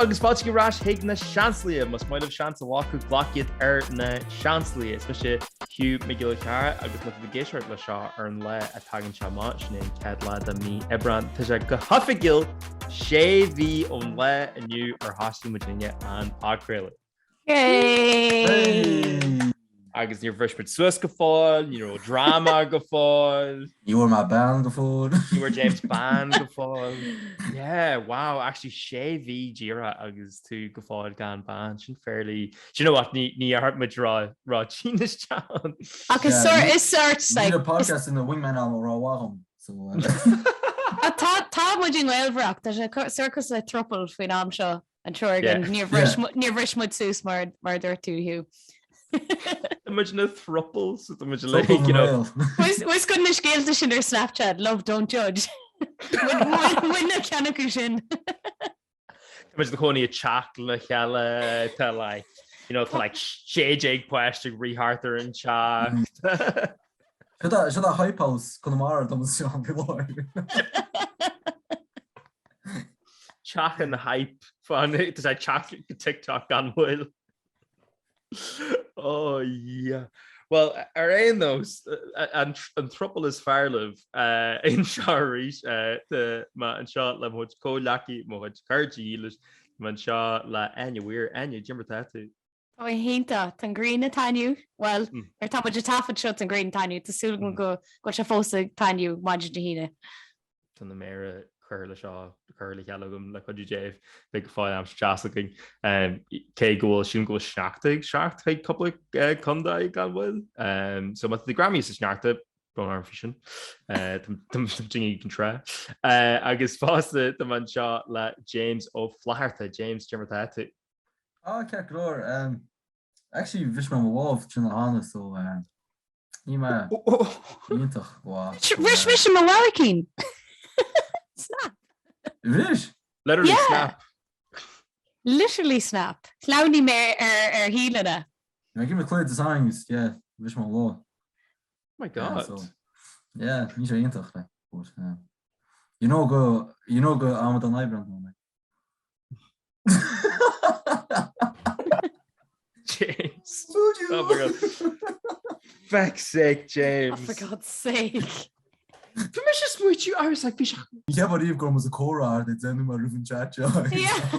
agus fáilte ar ais chuig na Seansálaithe. Más maith libh seans a ghlacadh, glac iad ar na Seansálaithe. Is mise Hugh Mac Giolla Chearra agus má tá tú ag éisteacht le seo ar an lá a tagann sé amach, sin é an chéad lá de mí Aibreán, tá sé go hoifigiúil sé mhí ón lá inniu ar thosaigh muidinne an podchraoladh. Yay! Agus níor bhris muid suas go fóill, ní raibh dráma go fóill. Ní bhfuair mé bean go fóill. Ní bhfuair James bean go fóill. Yeah, wow, actually sé mhí díreach agus tú go fóill gan bean, sin fairly... Do you know what, ní ní dhéarfaidh muid rá rá tinn isteach ann. Ach is sort is sort like... Níl podcast ina wingman am rá mhaith so... Tá tá muid i ngaolmhaireacht, tá sé sort cosúil le throuple faoin am seo. An triúr againn, níor bhris níor bhris muid suas mar mar a dúirt tú, Hugh. Tá muid ina throuple, so tá muid like, you know. Bhfuil go na scéalta sin ar Snapchat, love don't judge. Muid na ceann acu sin. Tá muid ina cónaí i teach le chéile, tá like, you know, tá like 16 páiste ag rith thart ar an teach. Seo é Hype House Conamara dom is Seán faoi láthair. Teach an hype fan tá sé teacht go TikTok gan mhoill. Oh yeah. Well, ar aon nós, an throuple is fearr libh anseo arís tá mé anseo le mo chuid comhghleacaí, mo chuid cairde dhílis, tá mé anseo le Áine Weir. Áine, cad é mar atá tú? Tá mé hiontach. Tá an ghrian ag taitneamh. Bhuel, nuair atá muid ag taifead seo tá an ghrian ag taitneamh. Tá súil agam go bhfuil sé fós ag taitneamh maidin Dé hAoine. Tá na méara curtha le seo curtha le chéile agam le cuidiú Dé. Beidh go fóill aimsir deas againn. Cé go bhfuil sílim go bhfuil sneachta ag teacht chuig cúpla contae gan mhoill. So má tá tú greamaithe sa sneachta, brón orm faoi sin. Tá daoine ag an trá. Agus fosta tá mé anseo le James Ó Flatharta. James, cad é mar atá tú? Ah, ceart go leor. Um, actually, bhris mé mo lámh tráthnóna cheana, so um, níl mé iontach mhaith. Bhris mise mo bharraicín. Snap. Bhris? Literally Yeah. snap. Literally snap. Shleamhnaigh mé ar ar shíleanna. Mé ag imirt cluiche design agus, yeah, bhris mé mo lámh. Oh my Yeah, God. so, yeah, níl sé iontach, like, but, um, you know go, you know go amadán oibre an like. James. Oh my God. Feck's sake, James. Oh, for God's sake. Bhí mise smaoitiú I was like bhí sé Ní cheapfá riamh go raibh muid ag comhrá ar na déanamh mar roimh an chat seo.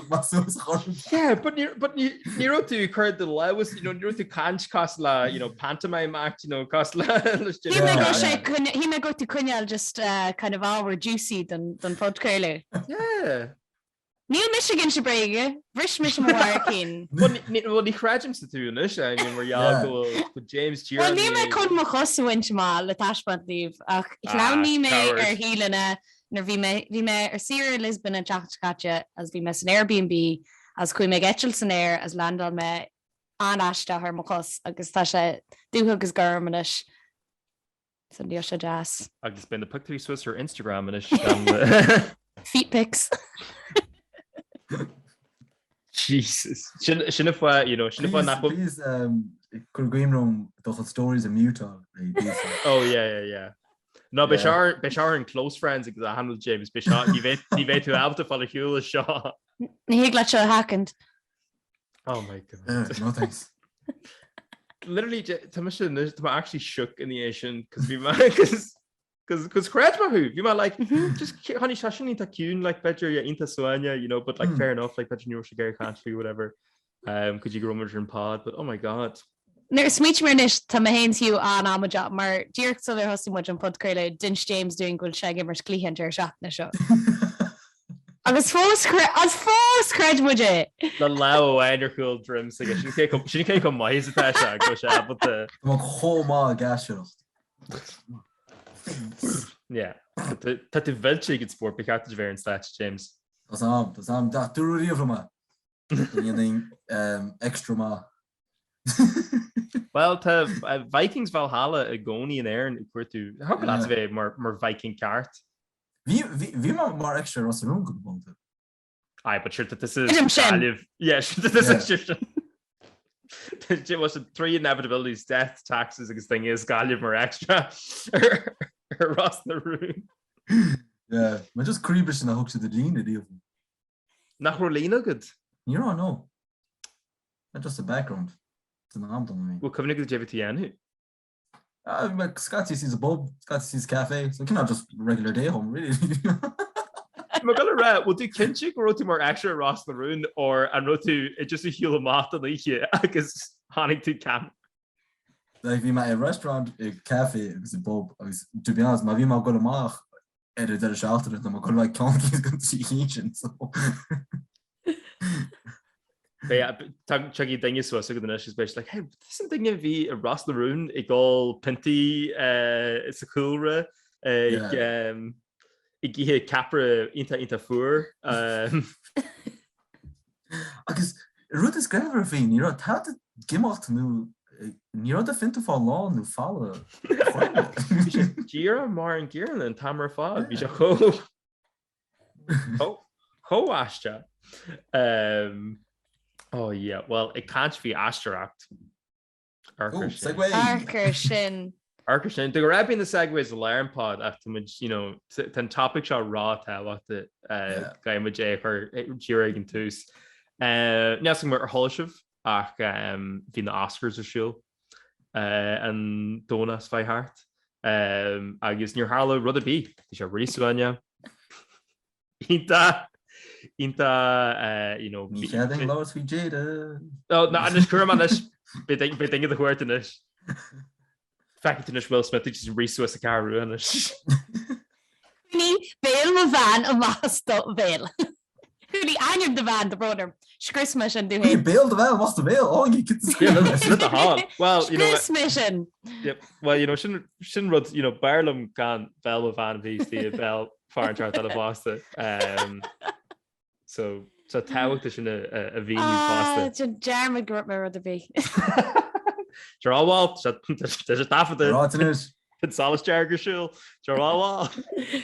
Más chorp. Yeah, but ní but ní ní raibh tú cur de lewas, you know, ní raibh tú caint cosúil le, you know, pantomime act, you know, cosúil le Shíl mé go raibh sé shíl mé go raibh tú coinneáil just uh, kind of ábhar juicy don don phodchraoladh. Yeah. Níl mise ag inse bréige, bhris mise mo bharraicín. Bhuel, ní bhuel, ní chreidimse tú anois, I mean, mar gheall go bhfuil go James Bhuel, Díreach níl mé chun mo chos a bhaint amach le taispeáint daoibh, ach shleamhnaigh mé coward. ar shíleanna nuair bhí mé, bhí mé ar saoire i Lisbon an tseachtain seo caite agus bhí mé san Airbnb agus chuaigh mé ag eitilt san aer agus landáil mé an-aisteach ar mo chos agus tá sé dubh agus gorm anois. So níl sé deas. Agus beidh na pictiúirí suas ar Instagram anois gan le. Feet pics. Jesus. Sin sin an fáth, you know, sin an fáth nach bhfuil. Please um, cuir i gcuimhne dom do chuid stories a muteáil. Oh yeah, yeah, yeah. No, beidh sé ar beidh sé ar an close friends agus a handle James, beidh sé ní bheidh ní bheidh tú ábalta fáil ar shiúl as seo. Ní thig leat seo a sheachaint. Oh my god. Yeah, no thanks. Literally, tá mise anois, tá mé actually shook ina dhiaidh sin, cos bhí mé, cos, cos, cos chreid mé thú, bhí mé like, just, tháinig sé sin iontach ciúin, like, b'fhéidir, yeah, iontach suaimhneach, you know, but like, fair enough, like, b'fhéidir ní raibh sé ag iarraidh caint faoi, whatever, um, go dtí go raibh muid ar an pod, but oh my god. Nuair a smaoiním air anois, tá mé féin is Hugh an-amaideach, mar díreach sular thosaigh muid an podchraoladh, d'inis James dúinn go bhfuil sé ag imirt cluiche an deireadh seachtaine seo. Agus fós agus fós chreid muid é! Le lámh amháin ar chúl droim s'aige, sin cé chomh sin cé chomh maith is atá sé, go bhfuil sé ábalta. Tá mé chomh maith ag aisteoireacht. Yeah. Tá tú millte ag an spórt, ba cheart duit a bheith ar an stáitse, James. Tá am, tá am, dúradh riamh liom é. Go ndéanfainn extra maith. Bhuel, tá Vikings Valhalla i gcónaí in Éirinn ag cuartú. Thiocfadh leat a bheith mar Viking ceart. Bhí mé mar extra Ros na Rún cúpla babhta. Aye, but sure, this is Creidim sin. Gaillimh. Yeah, sure, this is sure. Was it three inevitabilities, death, taxes agus thing is Gaillimh mar extra ar Ros na Rún. Yeah, mar just croíbhriseadh nár thug siad an líne riamh. Nach raibh líne agat? Ní raibh, no. Not just the background. San am don mí. Bhfuil cuimhne agat caidé a bhí tú a dhéanamh? Ah, bhí mé scaití sa bpub, scaití sa café, so kind of just regular day dhom, really. Má go rá, bhfuil tú cinnte go raibh tú mar extra i Ros na Rún or an raibh tú just ag siúl amach don oíche agus tháinig tú ceam? Like, bhí mé i restaurant, i café agus i bpub agus to be honest, má bhí mé ag dul amach ar an deireadh seachtaine tá mé ag dul like ceann den trí chinn sin so. Tiocfaidh duine suas agat anois is beidh siad like, hey, this an duine a bhí i Ros na Rún ag ól piontaí eh, sa chúlra ag um, ag ithe ceapaire iontach iontach fuar. Um, Agus rud is greannmhaire faoi, ní raibh tada ag imeacht nó ní raibh do phionta fá lán nó folamh. Bhí sé díreach mar an gcéanna an t-am ar fad. Bhí sé chomh chomh aisteach. Um, oh yeah, well ag caint faoi aisteoireacht. Amharc air sin. Amharc air sin. Amharc air sin. De go raibh bíonn na segues i lár an pod ach tá muid, you know, tá an topic seo ró-thábhachtach caithfidh muid é a chur díreach ag an tús. Níl a fhios agam ar chuala sibh ach bhí na Oscars ar siúl an Domhnach seo chuaigh thart agus níor tharla rud ar bith. Bhí sé rísuaimhneach. Iontach, iontach, you know. Ní chead duinn labhairt faoi Jada. Oh, na, anois cuirim anois, beidh duine do chuairt anois. Feicfidh tú anois Will Smith ag just rith suas an Cheathrú Rua anois. Coinnigh béal mo bhean amach as do bhéal. Coinnigh ainm do bhean, tá brón orm. Scrios mé sin tú féin. Béal do bhean amach as do bhéal, oh, you get the hall. Well, you know. Scrios mé sin. Yep. Well, you know, sin sin rud, you know, b'fhearr liom gan béal mo bhean a bheith istigh i mbéal fear inteacht eile fosta. Um, so tá tábhacht sin a mhíniú ah, fosta. Dearmad go raibh mé rud ar bith. Drábháil Tá sé taifeadta. An solas dearg ar siúl. Drábháil.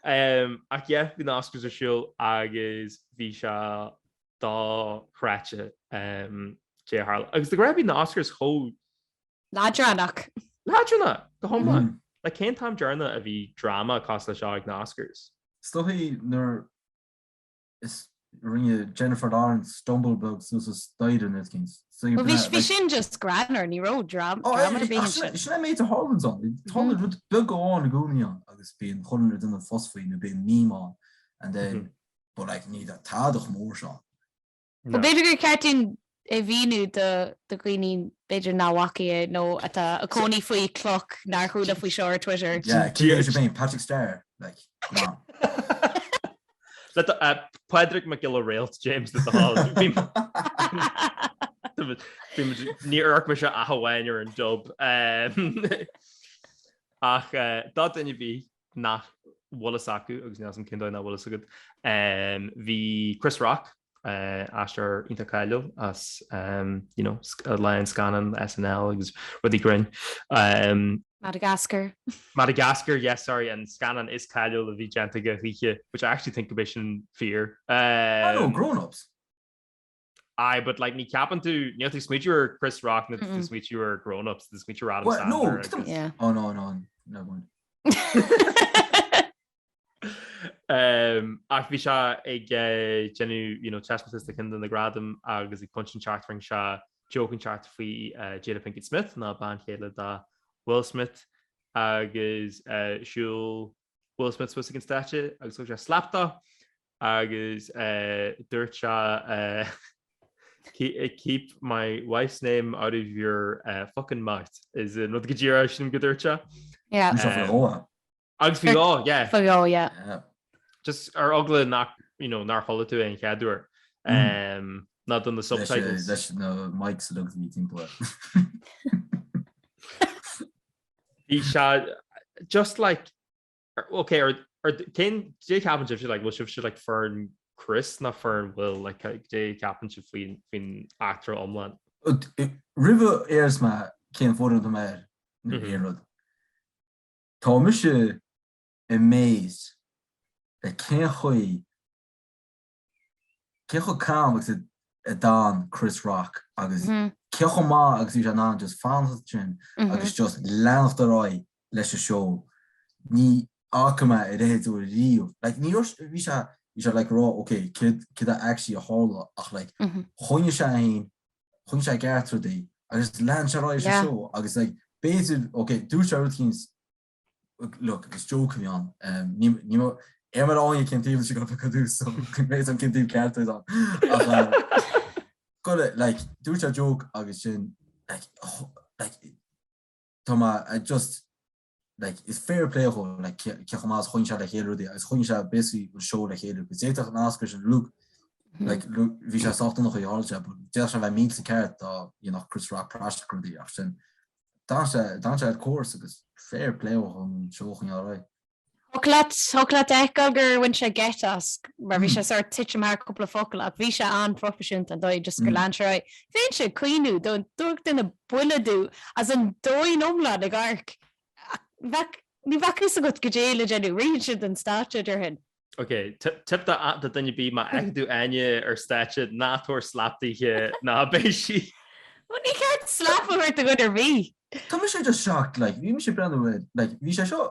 Um, ach yeah, bhí na Oscars ar siúl agus bhí sé dochreidte um, caidé a tharla. Agus de ghnáth bíonn na Oscars chomh Leadránach. Leadránach, go hiomlán. Like cén t-am deireanach a bhí dráma cosúil le seo ag na Oscars? Is dóichí nuair is rinne Jennifer Lawrence stumble beag suas an staighre nó rud éicint. Well bhí bhí sin just greannmhar, ní raibh dráma ar bith ansin. Sin an méid a tharlann ann. Tarlaíonn rud beag amháin i gcónaí ann agus bíonn chuile dhuine ag déanamh fuss faoi nó bíonn meme ann and then but like ní tada chomh mór seo. Well b'fhéidir gur ceart dúinn é mhíniú do dhaoine b'fhéidir nach bhfaca é nó atá ag cónaí faoi chloch nár chuala faoi seo ar Twitter. Yeah, cé é féin, Patrick Star, like, come on. Le do, uh, Pádraig Mac Giolla Réalt, James le do thoil. Níor amharc mise ach amháin ar an dub. Um, ach uh, dá duine bhí nach bhfuil fhios acu agus níl a fhios agam cén dóigh nach bhfuil fhios agat. Bhí Chris Rock, aisteoir iontach cáiliúil as you know, a lán scannán SNL agus rudaí grinn. Madagascar. Madagascar, yes, sorry, an scannán is cáiliúil a bhí déanta aige choíche, which I actually think go b'é sin fíor. I know, Grown Ups. Aye, but like ní ceapann tú, níl tú ag smaoitiú ar Chris Rock nó tú ag smaoitiú ar Grown Ups, tú ag smaoitiú ar Adam What? No, Sandler agus- Yeah. Oh no, no, never mind. Um, ach bhí sé ag eh, déanamh you know, taispeántas de cheann de na gradaim agus ag pointe inteacht rinne sé joke inteacht faoi eh, Jada Pinkett Smith ná bean chéile do Will Smith agus eh, shiúil Will Smith suas ag an stáitse agus thug sé slap dó agus dúirt sé keep my wife's name out of your fucking mouth is an rud go díreach sin go dúirt sé. Yeah. Bhí sé faoi dhó. Agus faoi dhó, yeah. Faoi dhó, yeah. Just ar eagla nach, you know, nár chuala tú é an chéad uair. Um, ná do na subtitles. Leis na mics a bhí timpeall air. Bhí sé just like Ok, ar, ar, cén, caidé ceapann sibhse, like, bhfuil sibhse, like, foireann Chris ná foireann Will, like, caidé ceapann sibh faoin, faoin eachtra iomlán? Roimh a déarfas mé cén foireann atá mé air nó aon rud, tá mise amazed le cén chaoi Cé chomh calm agus a d'fhan Chris Rock agus cé chomh maith agus bhí sé in ann just fanacht ansin agus just leanacht ar aghaidh leis an seó. Ní fhaca mé a leithéid riamh. Like ní raibh, bhí sé. Bhí sé like ag rá ok céard céard a actually a tharla ach like choinnigh sé é féin, choinnigh sé i gceart rudaí agus lean sé ar aghaidh leis an seó agus like b'fhéidir ok dúirt sé rud éicint look is joke a bhí ann ní ní ar mar áine cén taobh leis go go dtús so b'fhéidir cén taobh ceart é ach go like dúirt sé joke agus sin like like tá mé just like is fair play dhó like cé chomh maith is choinnigh sé le chéile rudaí agus choinnigh sé basically an seó le chéile because d'fhéadfadh an Oscars sin look like look bhí sé sách dona chaoi a tharla sé but d'fhéadfadh sé bheith millteach ceart dá you know Chris Rock praiseach rudaí ach sin d'fhan sé d'fhan sé ar course agus fair play dhó an seó a choinneáil ar aghaidh. Thiocfadh leat, thiocfadh leat a fheiceáil gur bhain sé geit as, mar bhí sé sórt titim thar cúpla focal ach bhí sé an-phroifisiúnta an dóigh just gur lean sé ar aghaidh. Bheinnse ag caoineadh dá dtabharfadh duine buille domh as an domhan iomlán ag amharc. Bheadh, ní bheadh fhios agat goidé le déanamh, ritheann siad den stáitse, déarfainn. Ok, tip do dhuine ar bith má fheiceann tú Áine ar stáitse ná tabhair slap dithe ná beidh sí. Bhuel ní ceart slap a thabhairt do dhuine ar bith. Tá mise just shocked, like, bhí mise ag breathnú ar, like, bhí sé seo,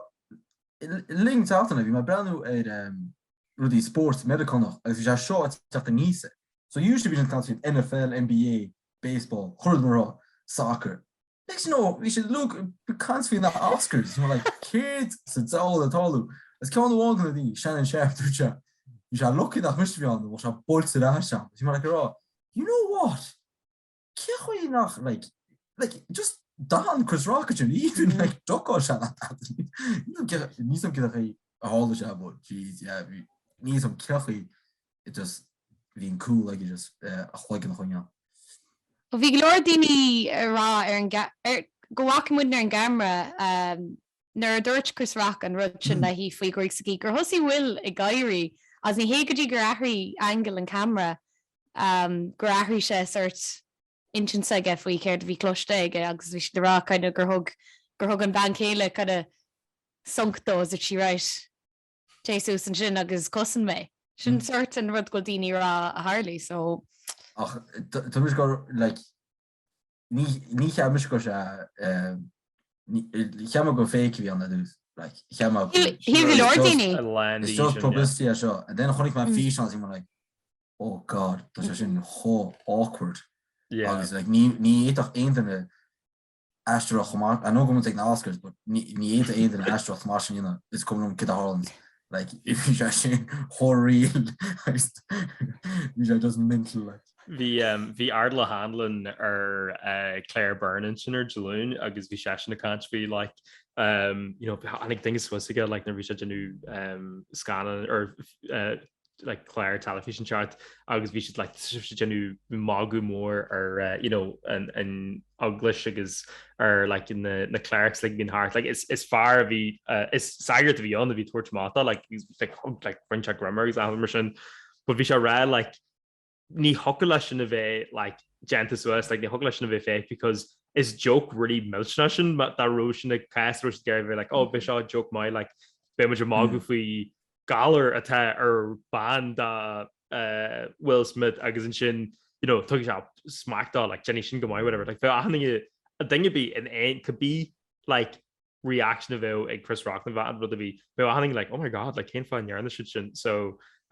linn seachtaine, bhí mé ag breathnú ar rudaí spóirt Meiriceánach agus bhí sé seo ag teacht aníos. So usually bhí siad ag caint NFL, NBA, baseball, chuile rud mar seo, soccer. Next you know, bhí siad uilig ag caint faoi na Oscars. Bhí mé like, céard sa diabhal atá ag tarlú? Agus ceann amháin de na daoine, Shannon Sharpe, dúirt sé, bhí sé lucky nach mise a bhí ann, nó bheadh sé buailte ar ais agam. Bhí mé like ag rá, you know what? Cén chaoi nach like like just d'fhan Chris Rock ansin even like duckáil sé that níl 'fhios a'm cén chaoi a tharla sé but jeez yeah bhí níl 'fhios a'm cén chaoi it just bhí an cool aige just a chloigeann a choinneáil. Bhí go leor daoine ag rá ar an ar go bhfaca muidne ar an gceamara nuair a dúirt Chris Rock an rud sin léi faoi ghruaig s'aici gur thosaigh Will ag gáirí agus ní hé go dtí gur athraigh angle an ceamara gur athraigh sé sórt intinn s'aige faoi céard a bhí cloiste aige agus bhí siad ag rá kind of gur thug gur thug an bhean chéile kind of sonc dó is dúirt sí right téigh suas ansin agus cosain mé. Sin sórt an rud go bhfuil daoine ag rá a tharlaigh so. Ach tá mise go like ní ní cheap mise go sé cheap mé gur fake a bhí ann ar dtús like cheap mé Shíl go leor daoine. It's just publicity é seo and then chonaic mé físeán is bhí mé like oh god tá sé sin chomh awkward agus like ní ní fhéadfadh aon duine aisteoireacht chomh maith I know go bhfuil muid ag na Oscars but ní ní fhéadfadh aon duine aisteoireacht chomh maith sin a dhéanamh is cuma liom céard a tharlaíonn like bhí sé sin chomh real agus bhí sé just mental like. Bhí bhí Ardal O'Hanlon ar Claire Byrne ansin ar Dé Luain agus bhí seisean ag caint faoi like um, you know, tháinig duine suas aige like nuair bhí sé ag déanamh um, scannán or uh, like clár teilifíse inteacht agus bhí siad like siad ag déanamh magadh mór ar uh, you know an an eaglais agus ar like na na clerics like bhíonn thart like is is fear a bhí uh, is sagart a bhí ann a bhí ag tabhairt amach dó like he's like thug like rinne sé grime agus achan mar sin but bhí sé ag rá like ní thiocfadh leis sin a bheith like déanta suas like ní thiocfadh leis sin a bheith fake because is joke really millteanach sin dá raibh sin ag cás raibh siad ag iarraidh a bheith like oh beidh seo joke maith like beidh muid ag magadh faoi galar atá ar bean do Will Smith agus ansin you know tugann sé smack dó like déanfaidh sin go maith whatever like bheadh achan duine duine ar bith in aon cibé like reaction a bheadh ag Chris Rock nó an rud a bhí bheadh achan duine like oh my god like cén fáth a ndearna siad sin so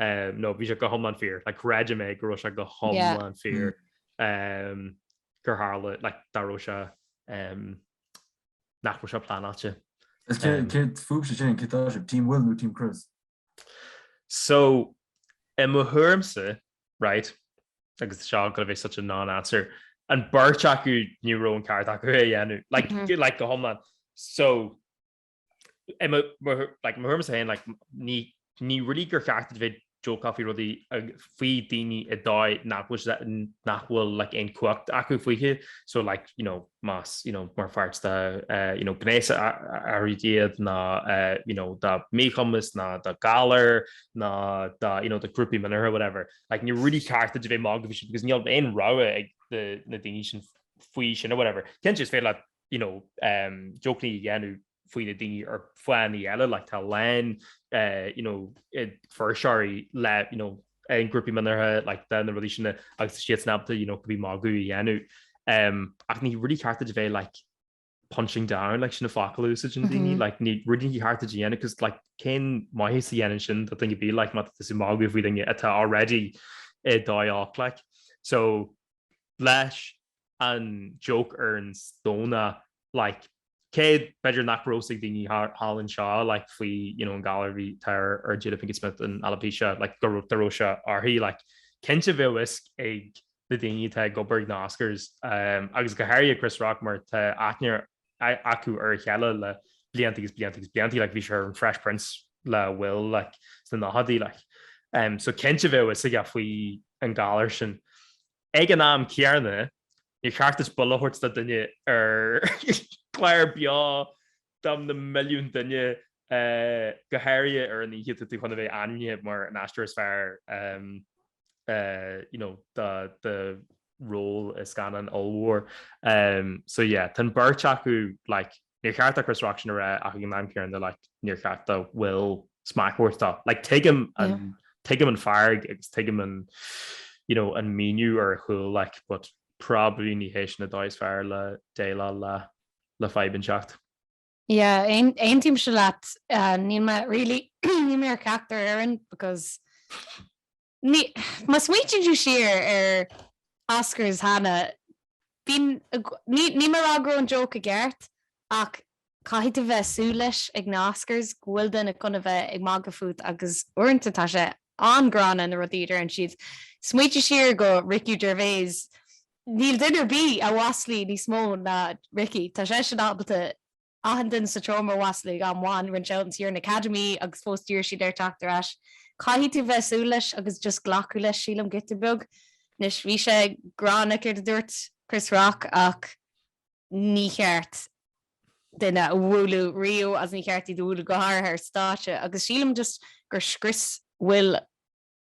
um, no bhí sé go hiomlán fíor like creidim é go raibh sé go hiomlán fíor um, gur tharla like dá raibh sé um, nach raibh sé pleanáilte. Is céard fúibhse sin, cé tá sibh, Team Will nó Team Chris? So, i mo thuairimse, right, agus seo gonna be such a non-answer, an beirt acu ní raibh an ceart acu é a dhéanamh, like, mm -hmm. like go hiomlán. So, i mo, mo, like, mo thuairimse féin, like, ní, ní really gur cheart duit bheith jócáil faoi rudaí faoi daoine i dóigh nach bhfuil nach bhfuil like aon cumhacht acu fúithi so like you know más you know mar pháirt de uh, you know gnéas a iad ná uh, you know dá míchumas ná dá galar ná dá you know do grúpaí mionartha whatever like ní really ceart duit a bheith magadh faoi sin because níl aon rogha ag na daoine sin faoi sin or whatever cinnte is féidir leat you know um, jócanna a dhéanamh faoi na daoine ar fáthanna eile, like tá a lán eh, you know, fuirseoirí le you know, an grúpaí mionartha like de na rudaí sin agus tá siadsan ábalta you know, cibé magadh a dhéanamh. Um, ach ní really ceart duit a bheith like punching down, like sin an focal a úsáideann daoine, like ní rud ní cheart duit a dhéanamh cos like cén maitheas a dhéanann sin do dhuine ar bith like má tá tú ag magadh faoi duine atá already i dóigh olc like. So leis an joke ar an stóna like cé b'fhéidir nach raibh fhios ag daoine thall anseo like faoi you know an galar a bhí tá ar ar Jada Pinkett Smith an alopecia like go raibh raibh sé uirthi like cinnte bheadh fhios ag na daoine atá ag obair ag na Oscars agus go háirithe Chris Rock mar tá aithne acu ar a chéile le blianta agus blianta agus blianta like bhí sé ar an Fresh Prince le Will like sna nóchaidí like. Um, so cinnte bheadh fhios aige faoi an galar sin. Ag an am céanna, níor cheart duit buille a thabhairt do duine ar chlár beo do na milliúin duine uh, go háirithe ar an oíche tá tú chun a bheith ainmnithe mar an aisteoir is fearr um, you know, do do ról i scannán ollmhór. Um, so yeah, tá an beirt acu like, níor cheart do Chris Rock sin a rá ach ag an am céanna like, níor cheart do Will smack a thabhairt dó. Like, tuigim an, yeah. tuigim an fearg agus tuigim an, you know, an míniú ar a chúl like, but probably ní hé sin an dóigh is fearr le déileáil le le fadhb inteacht. Yeah, aontaímse leat. Uh, níl mé really níl mé ar cheachtar fhoireann because Ní, má smaoitíonn tú siar ar Oscars cheana, bíonn, ní, níl mé ag rá go raibh an joke i gceart, ach caithfidh tú bheith ag súil leis ag na Oscars go bhfuil duine chun a bheith ag magadh fút agus uaireanta tá sé an-ghránna na rudaí a deireann siad. Smaoitigh siar go Ricky Gervais, níl duine ar bith a mhaslaigh níos mó ná Ricky, tá seisean ábalta achan duine sa tseomra a mhaslú ag am amháin, rinne sé ionsaí ar an Academy agus fós d'iarr siad air teacht ar ais. Caithfidh tú bheith ag súil leis agus just glacadh leis, sílim, giota beag. Anois, bhí sé gránna céard a dúirt Chris Rock ach ní cheart duine a bhualadh riamh agus ní cheart iad a bhualadh go háirithe ar stáitse agus sílim just gur scrios Will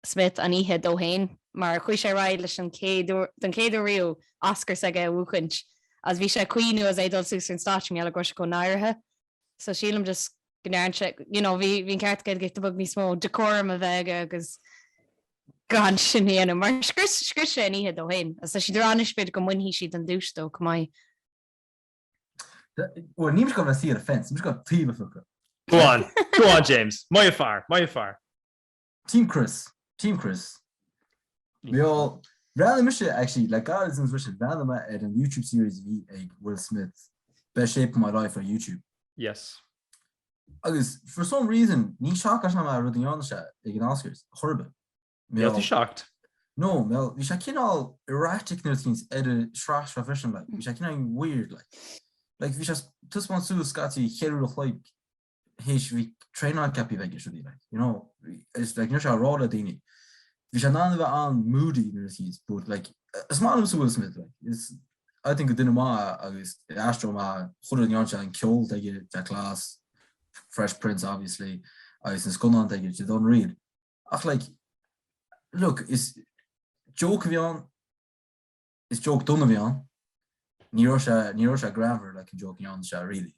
Smith an oíche dó féin mar chuaigh sé ar aghaidh leis an chéad uair, don chéad uair riamh, Oscar s'aige a bhuachaint agus bhí sé ag caoineadh agus é ag dul suas ar an stáitse mar gheall go raibh sé chomh náirithe. So sílim just go ndearna sé, you know, bhí, bhí an ceart aige giota beag níos mó decorum a bheith aige agus gan sin a dhéanamh mar scrios, scrios sé an oíche dó féin agus tá siad ag rá anois b'fhéidir go mbainfidh siad an duais dó chomh maith. Bhuel, níl mise ag gabháil a bheith ar an fence, níl mise ag gabháil taobh a phiocadh. Go on, go on James, maith an fear, maith an fear. Team Chris. Team Chris. Bhí Bhreathnaigh mise actually le gairid mise bhreathnaigh mé ar an YouTube series a bhí ag Will Smith Best Shape of My Life ar YouTube. Yes. Agus for some reason ní shock sé mé rud a dhearna sé ag an Oscars chor ar bith. Níl tú shocked? No, mé bhí sé cineál erratic nuair a ar an sraith seo freisin like bhí sé cineál weird like. Like bhí sé taispeáint suas scaití cheithre uair a chloig théis bhí traenáil ceaptha a bheith aige rudaí like you know is like ní raibh sé ag rá le daoine bhí sé in ann a bheith an-moody nuair a he's but like is maith liomsa Will Smith like is I think gur duine maith agus aisteoir maith chuile rud a dhéanann sé an ceol atá aige tá class Fresh Prince obviously agus na scannáin atá aige siad unreal ach like look is joke a bhí ann Is joke dona a bhí ann. Ní raibh sé, ní raibh sé greannmhar like an joke a dhearna sé really.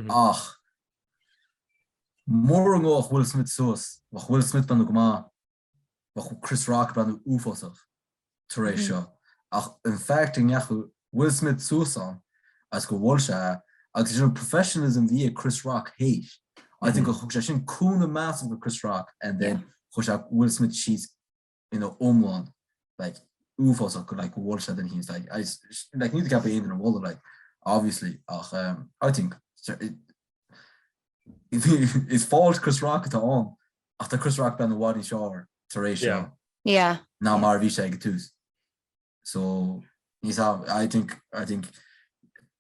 Ach mura ngabhfadh Will Smith suas, bheadh Will Smith breathnú go maith, bheadh Chris Rock breathnú uafásach tar éis seo. Ach an fact go ndeachaigh Will Smith suas ann agus go bhfuil sé agus sin an professionalism a bhí ag Chris Rock théis, I think gur thug sé sin cúnamh massive do Chris Rock and then chuir sé Will Smith síos ina iomlán like uafásach go like go bhfuil sé den chéad like I like ní ceapadh aon duine a mholadh like obviously ach um, I think is fault Chris Rock atá ann ach tá Chris Rock breathnú i bhfad níos fearr tar éis seo Yeah. ná mar a bhí sé ag an tús. So níos I think I think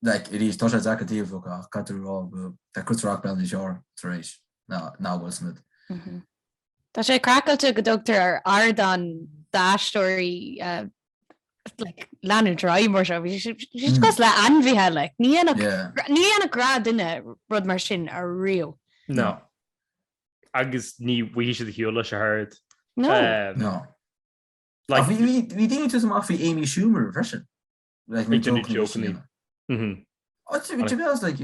like arís tá sé deacair taobh a phiocadh ach caithfidh tú rá go tá Chris Rock breathnú níos fearr tar éis ná ná Will Smith. Mm -hmm. Tá sé craiceáilte go dtugtar ardán d'aisteoirí like, leanúint ar aghaidh mar seo. Bhí sé cosúil le ainmhithe like. Ní dhéanfadh ní dhéanfadh gnáthdhuine rud mar sin ariamh. No. Agus ní bhfaighidh siad ar shiúl leis ach oiread. No. No. Like, bhí bhí daoine ag tabhairt amach faoi Amy Schumer freisin. Like, na jokeanna. Mhm. To be honest, like,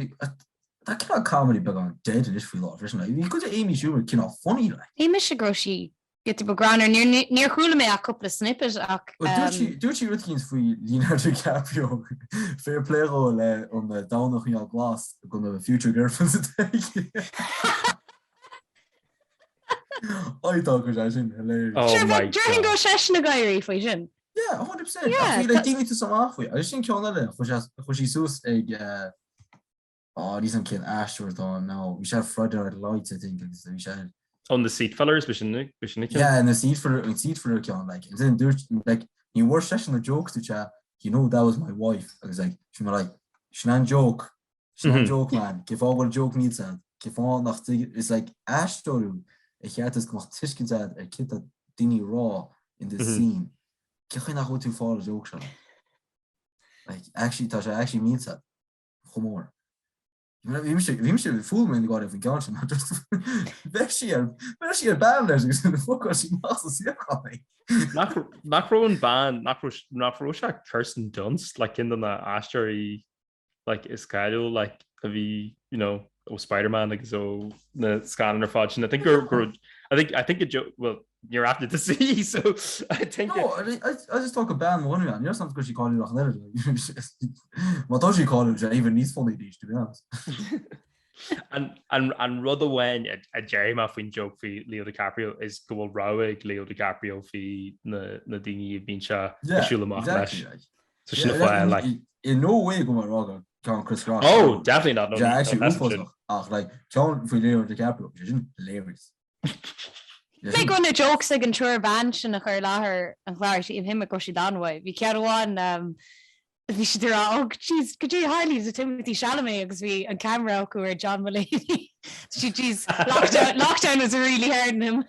tá cineál comedy beagán dead anois faoi láthair freisin. Like, bhí cuid de Amy Schumer cineál funny, like. Bhí mise go raibh sí. Giota beag greannmhar. Níor, níor chuala mé ach cúpla snippet ach. Well, dúirt sí, dúirt sí rud eicínt faoi Leonardo DiCaprio, fair play dhó le an domhan a choinneáil glas go na future girlfriends atá aige. I thought go raibh sé sin hilarious. Oh Sure, my bheadh, déarfainn God. go raibh seisean ag éirí faoi sin. Yeah, 100%. Yeah, Ach bhí like daoine tús amach faoi. Agus sin ceann eile, chuaigh sé, chuaigh sí suas ag eh, Á, níl 's a'm cén aisteoir atá ann now. Bhí sé ar Friday Night Lights, I think, agus bhí sé ar. Oh, na seat fillers, b'shin b'shin an ceann. Yeah, na seat filler, an seat filler ceann, like, and then dúirt, like, ní bhfuair seisean na jokes, dúirt sé, you know that was my wife, agus like, bhí mé like, sin an joke, sin an joke, man, cén fáth go bhfuil joke millteach a'd, cén fáth nach dtig, is like, aisteoir thú, ar cheart duit go mbeadh tuiscint a'd ar céard tá daoine ag rá in this scene, cén chaoi nach bhfuil tú ag fáil an joke seo, like, actually, tá sé actually millteach. chomh mór. Bhí mise bhí mise fuail mé ina gáire faoin gceann sin just bheir sí ar bheir sí ar bean leis agus fucáil sí amach sa suíochán é. Nach nach raibh an bean nach raibh nach raibh sé Kirsten Dunst like ceann de na aisteoirí like is cáiliúil like a bhí you know ó Spider-Man agus ó na scannáin ar fad sin. I think gur gur I think I think it well níor aithne tusa í so I think No, I, I, I just thought go bean mo dhuine níl 's a'm go sí cáiliúil ach an oiread. Má tá sí cáiliúil sé even níos funny arís, to be honest. An, an, an rud amháin a, a déarfaidh mé faoin joke faoi Leo DiCaprio is go bhfuil rogha ag Leo DiCaprio faoi na, na daoine a bhíonn sé ag siúl amach leis. exactly, like. So sin an fáth, like. In no way go mbeidh rogha ceann Chris Rock. Oh, definitely not. No, Yeah, actually no, that's true. uafásach ach like ceann faoi Leo DiCaprio, sé sin hilarious. Mé go na jokes ag an triúr ban sin a chuir i láthair an chláir shílim go raibh siad an-mhaith. Bhí ceann amháin bhí siad ag rá oh jeez cad é a tharlaíonn do Timothée Chalamet agus bhí an ceamara acu ar John Mulaney. She jeez lockdown lockdown was really hard on him.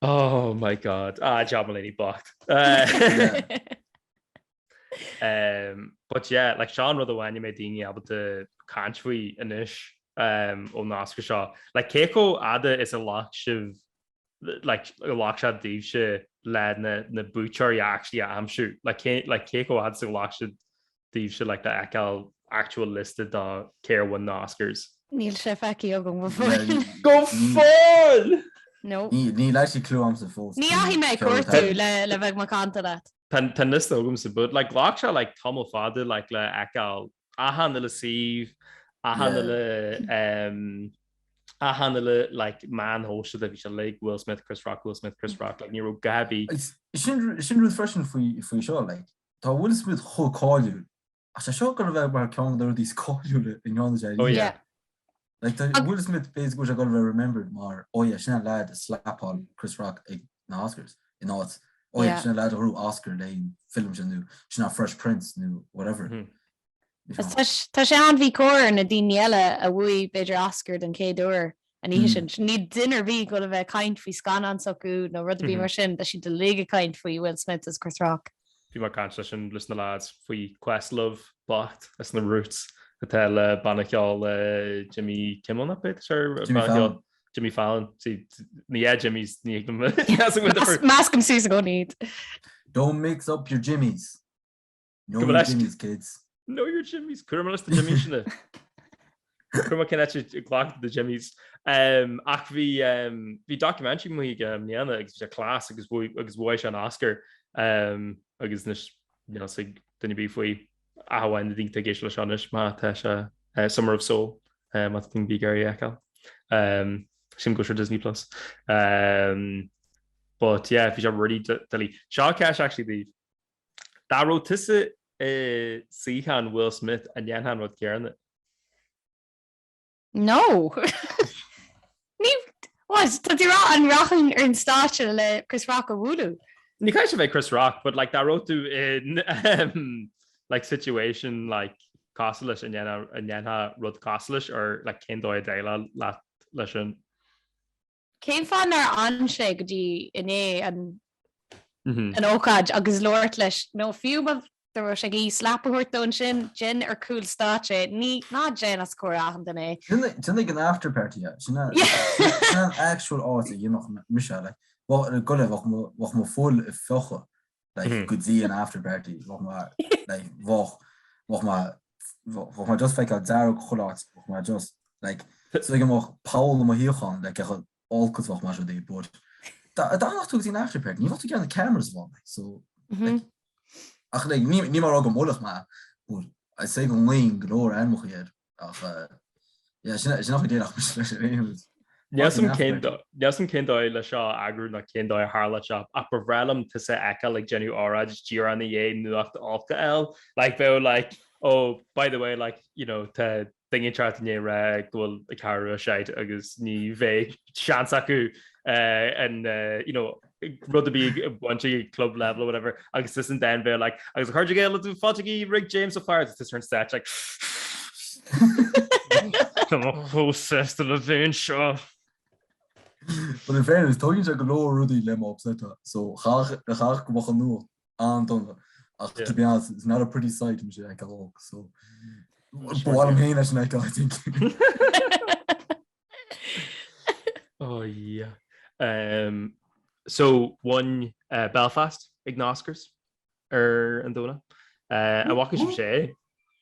Oh my God. Ah, John Mulaney bocht. Um, but yeah, like seo an rud amháin a mbeidh daoine ábalta caint faoi anois um, ón Oscar seo. Like cé chomh fhada is a ghlac sibh like a ghlac sé daoibhse le na, na buaiteoirí a actually a aimsiú? Like cé, like cé chomh fhada is a ghlac sé daoibhse like le feiceáil actual liosta de cé a bhain na Oscars? Níl sé feicthe agam go fóill. Go fóill! No. Níl actually clue a'msa fós. Ní dheachaigh mé ag cuartú le le bheith macánta leat. Tá an liosta agamsa but like ghlac sé like tamall fada like le fheiceáil achan uile suíomh, achan uile um, achan uile like meán shóisialta bhí sé like Will Smith, Chris Rock, Will Smith, Chris Rock like ní raibh a dhath ar bith. Sin sin rud freisin faoi faoi seo like tá Will Smith chomh cáiliúil Ach tá seo ag gabháil a bheith mar ceann de na rudaí is cáiliúla i ndán duit Oh yeah. Like tá Will Smith b'fhéidir go bhfuil sé ag gabháil a bheith remembered mar oh yeah sin an lad a slapáil Chris Rock ag na Oscars in áit oh yeah sin an lad a ghnóthaigh Oscar le an film sin nó sin an Fresh Prince nó whatever. Tá sé an-mhíchóir ar na daoine eile a bhuaigh b'fhéidir Oscar den chéad uair an oíche sin. Níl duine ar bith ag gabháil a bheith ag caint faoi scannán s'acu nó rud ar bith mar sin, tá siad uilig ag caint faoi Will Smith agus Chris Rock. Bhí mé ag caint leis an leis na lads faoi Questlove bocht as na Roots atá le banna ceoil le Jimmy Kimmel nach b'é sir Jimmy Fallon. Jimmy Fallon. See, ní yeah Jimmy's ní Meascaim suas i gcónaí iad. Don't mix up your Jimmies. Know your Jimmies, kids. Know your Jimmies. Cuir leis na Jimmies sinna. Cuir cin glach the Jimmies. Um, ach bhí um, bhí documentary amuigh aige i mbliana agus bhí sé class agus agus bhuaigh sé an Oscar um, agus anois níl a fhios ag duine ar bith faoi ach amháin na daoine atá ag éisteacht leis seo anois má tá sé uh, Summer of Soul uh, má tá duine ar bith ag iarraidh a fheiceáil. Um, Sin go ar Disney Plus. Um, but yeah, bhí sé really doiligh. Seo ceist actually daoibh. Dá raibh tusa i suíochán Will Smith an ndéanfá an rud céanna? No! Ní, what? Tá tú ag rá an rachainn ar an stáitse le Chris Rock a bhualadh? Ní caithfidh sé bheith Chris Rock, but like dá raibh tú in um, like situation like cosúil leis an ndéanfá rud cosúil leis or like cén dóigh a déileáil leat leis an Cén fáth nár fhan sé go dtí inné an an ócáid agus labhairt leis nó fiú má raibh sé ag iarraidh slap a thabhairt dó ansin, déan ar cúl stáitse é, ní, ná déan os comhair achan duine é. Déan ag an after party é, sin an actual áit a dhéanfadh mise, like, bheadh go leith, bheadh mo fuil ag fiuchadh, like, go dtí an after party, bheadh mé, like, bheadh, bheadh mé, bheadh mé just feiceáil dearg chuile áit, bheadh mé just, like. So ag amach poll i mo shuíochán like chomh olc is bheadh mar rudaí but dá mbeadh tú go dtí an after party ní bheadh tú ag iarraidh na cameras a bheith like so like ach like ní ní mar rá go mbuailfeadh mé but I say go nglaoinn go leor ainmneacha air ach yeah sin sin nach déarfadh mise leis ar aon nós. Níl 'fhios a'm cén níl 'fhios a'm cén dóigh le seo a eagrú ná cén dóigh a tharla seo ach ba bhreá liom tusa a fheiceáil ag déanamh óráid díreach ina dhiaidh nuacht olc a fháil like bheadh like oh by the way like you know tá duine inteacht i ndiaidh a rá go bhfuil an Cheathrú Rua shite agus ní bheidh seans acu an you know rud a bhí ag baint ag club level or whatever agus is an den bheith like agus a chairde Gael fáilte roimh James Ó Fearraigh is ar an stage like Tá mé chomh sásta le bheith anseo. But in fairness, tógann sé go leor rudaí le mé upset so chaithfeadh go mbeadh an nuacht an-dona ach to be honest, it's not a pretty sight mise a fheiceáil olc so ba mhaith liom féin é sin a fheiceáil I think. Oh yeah. Um, so bhain uh, Belfast ag na Oscars ar an Domhnach. Uh, an bhfaca sibh sé?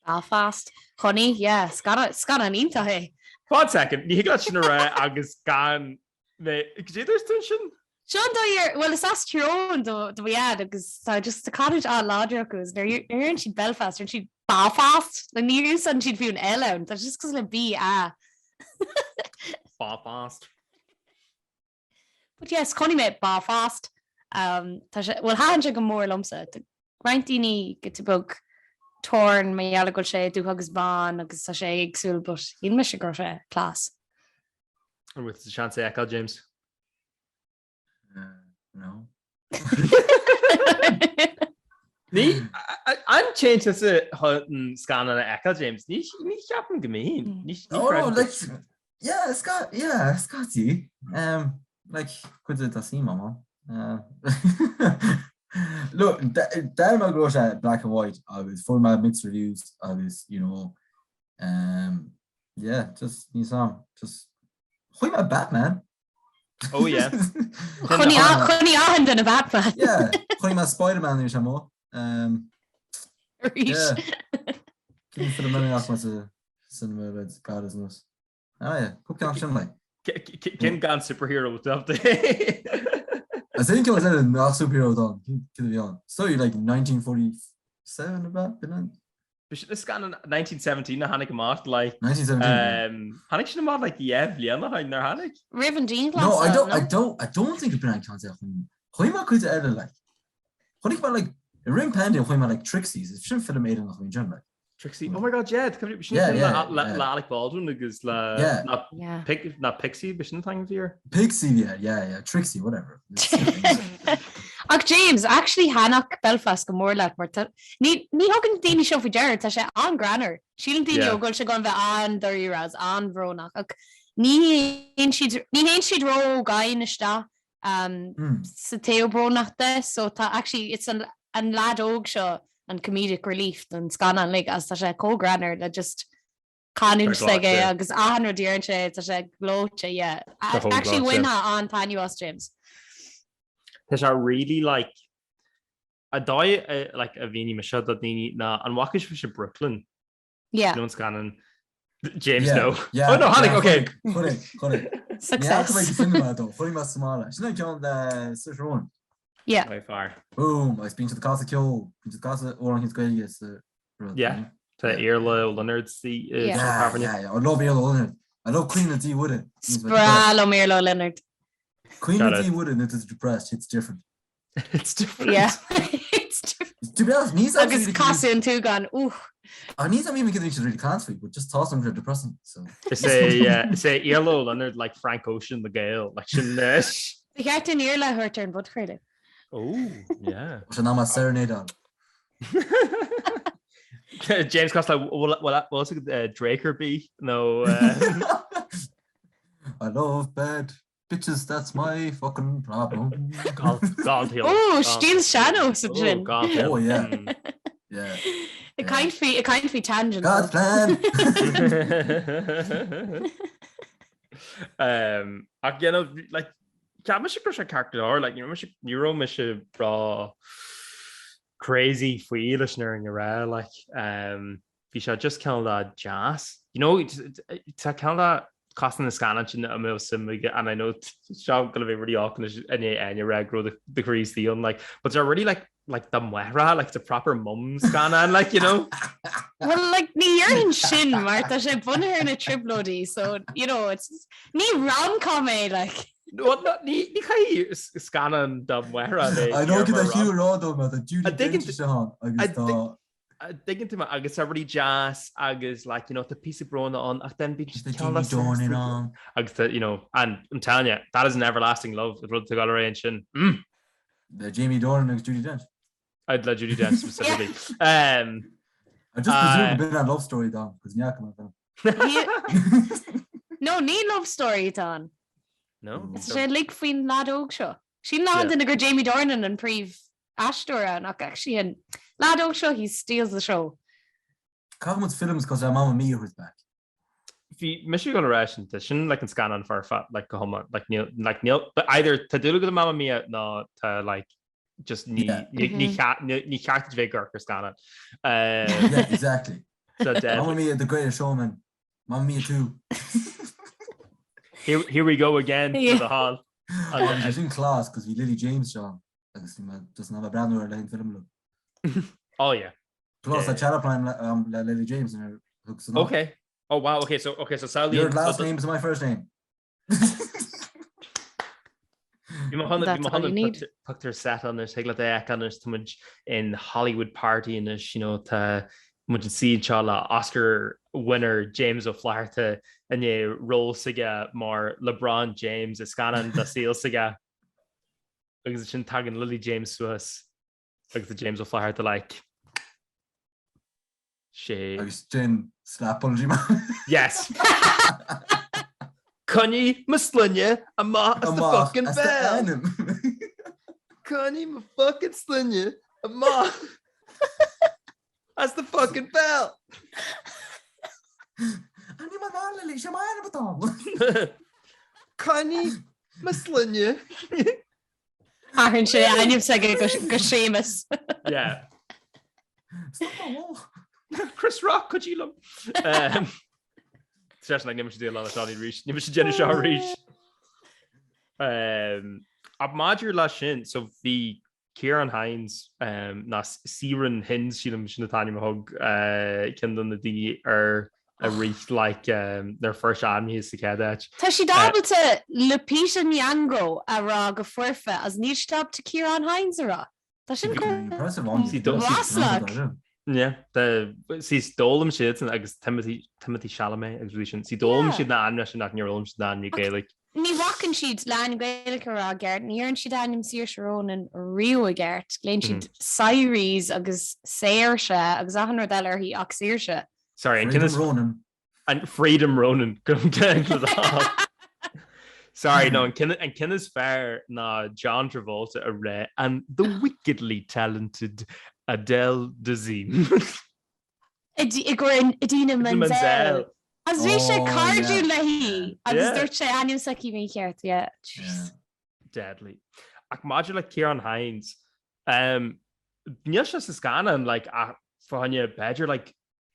Belfast. Chonaic, yeah, scannán iontach é. One second, ní thig leat sin a rá agus gan mé Cad é dúirt tú ansin? Seo an dóigh ar, bhuel is as Tír Eoghain do do mo dhaid agus tá just tá canúint an-láidir acu agus nuair a deireann siad Belfast, deireann siad Belfast, like ní úsáideann siad fiú an L ann, tá sé just cosúil le B A. Belfast. But yes, chonaic mé Belfast. Um, tá sé, bhuel thaitin sé go mór liomsa. Tá roinnt daoine giota beag torn mar gheall go bhfuil sé dubh agus bán agus tá sé éagsúil, but shíl mise go raibh sé class. An bhfuil tú seans é a fheiceáil, James? No. Ní an dtéann tusa chun scannán a fheiceáil, James? Ní ní cheapaim go mbíonn. Ní ní Oh no, like, yeah, sca yeah, scaití. Um, like, cuid de tá suim agam ann. Uh, Look, deir mé go raibh sé black and white agus fuair mé mixed reviews agus, you know, um, yeah, just níl 's a'm, just chonaic mé Batman. Oh yeah. Chonaic achan duine Batman. Yeah, chonaic mé Spider-Man arís amuigh. Um, Arís. yeah. Cén film eile nach mé cinema le gairid anuas. Ah yeah, cúpla ceann sin like. Cén gan superhero atá Is aon ceann eile nach superhero atá ann, cén a bhí ann? So like 1947 about, been ann? Bhí sin scannán 1917 a tháinig amach like 1917 tháinig sin amach like 10 bhliain ó shin nár tháinig? Roimh an dianghlasáil, No, I don't, I don't, I don't think b'in an ceann a chonaic. Chonaic mé cuid eile like. Chonaic mé like, i rith an pandemic chonaic mé like Trixie, is sin film Éireannach a bhí ansin like. Trixie, oh my god, yeah, sin Yeah, film yeah, le yeah. le Alec Baldwin agus le Yeah. ná Yeah. Pic- ná Pixie, b'shin an t-ainm a bhí air. Pixie, yeah, yeah, yeah, Trixie, whatever. Ach James, actually thaitneodh Belfast go mór leat mar tá, ní, ní thugann daoine seo faoi deara, tá sé an-greannmhar. Síleann daoine Yeah. ó go bhfuil sé chun bheith an-dáiríre agus an-bhrónach ach ní théann siad, ní théann siad ró-dhomhain isteach um, Mm. sa taobh brónach de, so tá actually it's an, an lad óg seo an comedic relief don scannán like agus tá sé chomh greannmhar le just canúint Tá s'aige gleoite. agus achan rud a deireann sé, tá sé gleoite, yeah. Tá chomh Actually gleoite. bhainfeá an-taitneamh as James. Tá sé really like an dóigh a like a mhínigh mise do daoine ná an bhfaca sibhse Brooklyn? Yeah. Nó an scannán James Yeah, no. yeah, Oh no, tháinig, yeah, okay. Chonaic, chonaic. Ní Success. fhaca mé sa cinema dó, chonaic mé sa mbaile. Sin an ceann le Saoirse Ronan. Yeah. By far. Boom, agus bíonn siad ag casadh ceol, bíonn siad ag casadh amhrán Gaeilge sa rud. Yeah. Tá Iarla Ó Lionáird sa Yeah. Yeah, tábhairne. yeah, yeah. I love Iarla Ó Lionáird. I love Caoineadh Dí Mhuire. Is breá liom Iarla Ó Lionáird. Caoineadh Dí Mhuire nuair atá tú depressed, it's different. It's different. Yeah. It's different. To be honest, níl Agus casadh an tsúgáin, ooh. Ah, níl a fhios agam céard a bhí siad really caint faoi, but just tá some kind of depressing, so. Is é uh, is é Iarla Ó Lionáird like Frank Ocean na Gael, like sin uh, Ba cheart dúinn Iarla a thabhairt ar an bpodchraoladh. Oh, yeah. Sin am serenade on. James Costa, bhfuil uh, Drake ar bith nó uh, I love bad bitches, that's my fucking problem. Oh, stíl sean-nós ansin. Oh, yeah. Yeah. Ag caint faoi ag caint faoi tangent. God's plan! Um, ach you know, like, cheap mise go raibh sé ceart go leor, like, ní raibh mise ní raibh mise ró crazy faoi leis an fhírinne a rá, like, um, bhí sé just cineál deas. You know, tá cineál. Cosúil na scannáin sin a mbeadh suim aige and I know seo gonna be really awkward anois i ndiaidh Áine rá go raibh do chroí istigh ann like but they're really like like do mháithreacha like it's a proper mum scannán like you know. Well like ní dhéarfainn sin mar tá sé bunaithe ar na trioblóidí so you know it's ní rom-com é like. Well no ní ní caithfidh scannán do mháithreacha a bheith I know cad é Hugh a rá dom tá Judi Dench istigh ann agus tá dtuigeann tú mé agus tá rudaí deas agus like you know tá píosa bróin ann ach then bíonn Tá Jamie Dornan ann. agus tá you know and I'm telling you that is an everlasting love an rud atá ag dul ar aghaidh ansin. Mm! Le Jamie Dornan agus Judi Dench. I'd le Judi Dench specifically. Um, I just presume go b'in an love story dom, cos ní fhaca mé an film. No, ní love story atá ann. No? Tá sé uilig faoin leaid óg seo. Síleann achan duine gur Jamie Dornan an príomh aisteoir ann ach actually an leaid óg seo he steals the show. Caithfidh muid films cosúil le Mamma Mia a thabhairt back. Bhí mise ag dul a rá sin, tá sin like an scannán foirfe like go hiomlán like níl like níl but either tá dúil agat i Mamma Mia nó tá like just ní Yeah. ní ní cheart ní ní cheart duit bheith ag amharc ar scannán. Yeah, exactly. So Mamma deadly. Mia the Greatest Showman. Mamma Mia 2. Here here we go again Yeah. to the hall. Bhí sé sin class cos bhí Lily James ann. Agus bhí mé just in ann breathnú ar le an film le. Oh yeah. Plus a chat plan le um, le Lily James in thug san Okay. Oh wow, okay, so okay, so Sally Your last name is my first name. Bhí mo chun That's all you need. pictiúr set anois, thig leat é a fheiceáil anois, tá muid in Hollywood party anois, you know, tá muid ina suí anseo le Oscar winner James Ó Flatharta i ndiaidh ról s'aige mar LeBron James i scannán dá saol s'aige. Agus ansin tagann Lily James suas agus tá James Ó Flatharta like sé. Agus Jen slap on Jim. Yes! Coinnigh mo sloinne amach as do fucking béal! Coinnigh mo fucking sloinne amach as do fucking béal! Ainm an fhear Lily, sé m'ainm atá ann. Coinnigh mo sloinne. Athraíonn sé ainm s'aige go Séamus. Yeah. Stop a whoa. Chris Rock, cuidigh liom. Stress like níl mise déanamh seo arís, níl mise déanamh seo arís. Ach maidir leis sin, so bhí Ciarán Hinds, ná Ciaran Hinds sílim sin an t-ainm a thug ceann de na daoine air i rith like nuair a fuair sé ainmnithe sa chéad áit. Tá siad ábalta Lupita Nyong'o a rá go foirfe agus níl siad ábalta Ciarán Hinds a rá. Tá sin chomh maslach. Yeah, see d'fhoghlaim siadsan agus Timothy Timothy Chalamet agus rudaí sin. See d'fhoghlaim siad na ainmneacha sin ach níor fhoghlaim siad na ainmneacha Gaeilge. Ní bhacann siad le ainm Gaeilge a rá i gceart, ní deireann siad ainm Saoirse Ronan riamh i gceart, glaonn siad Siris agus Saoirse agus achan rud eile uirthi ach Saoirse. Sorry, an ceann is Freedom Ronan. An Freedom Ronan go Sorry, no, an ceann an ceann is fearr ná John Travolta a rá and the wickedly talented Adele Dazeem. I gcomhair Idina Menzel. Menzel. Agus bhí sé Oh, cairdiúil yeah. léi agus Yeah. dúirt sé ainm s'aici mícheart, yeah. Jeez. Deadly. Ach maidir le Ciarán Hinds, um, níl sé sa scannán like, ach fá choinne b'fhéidir like,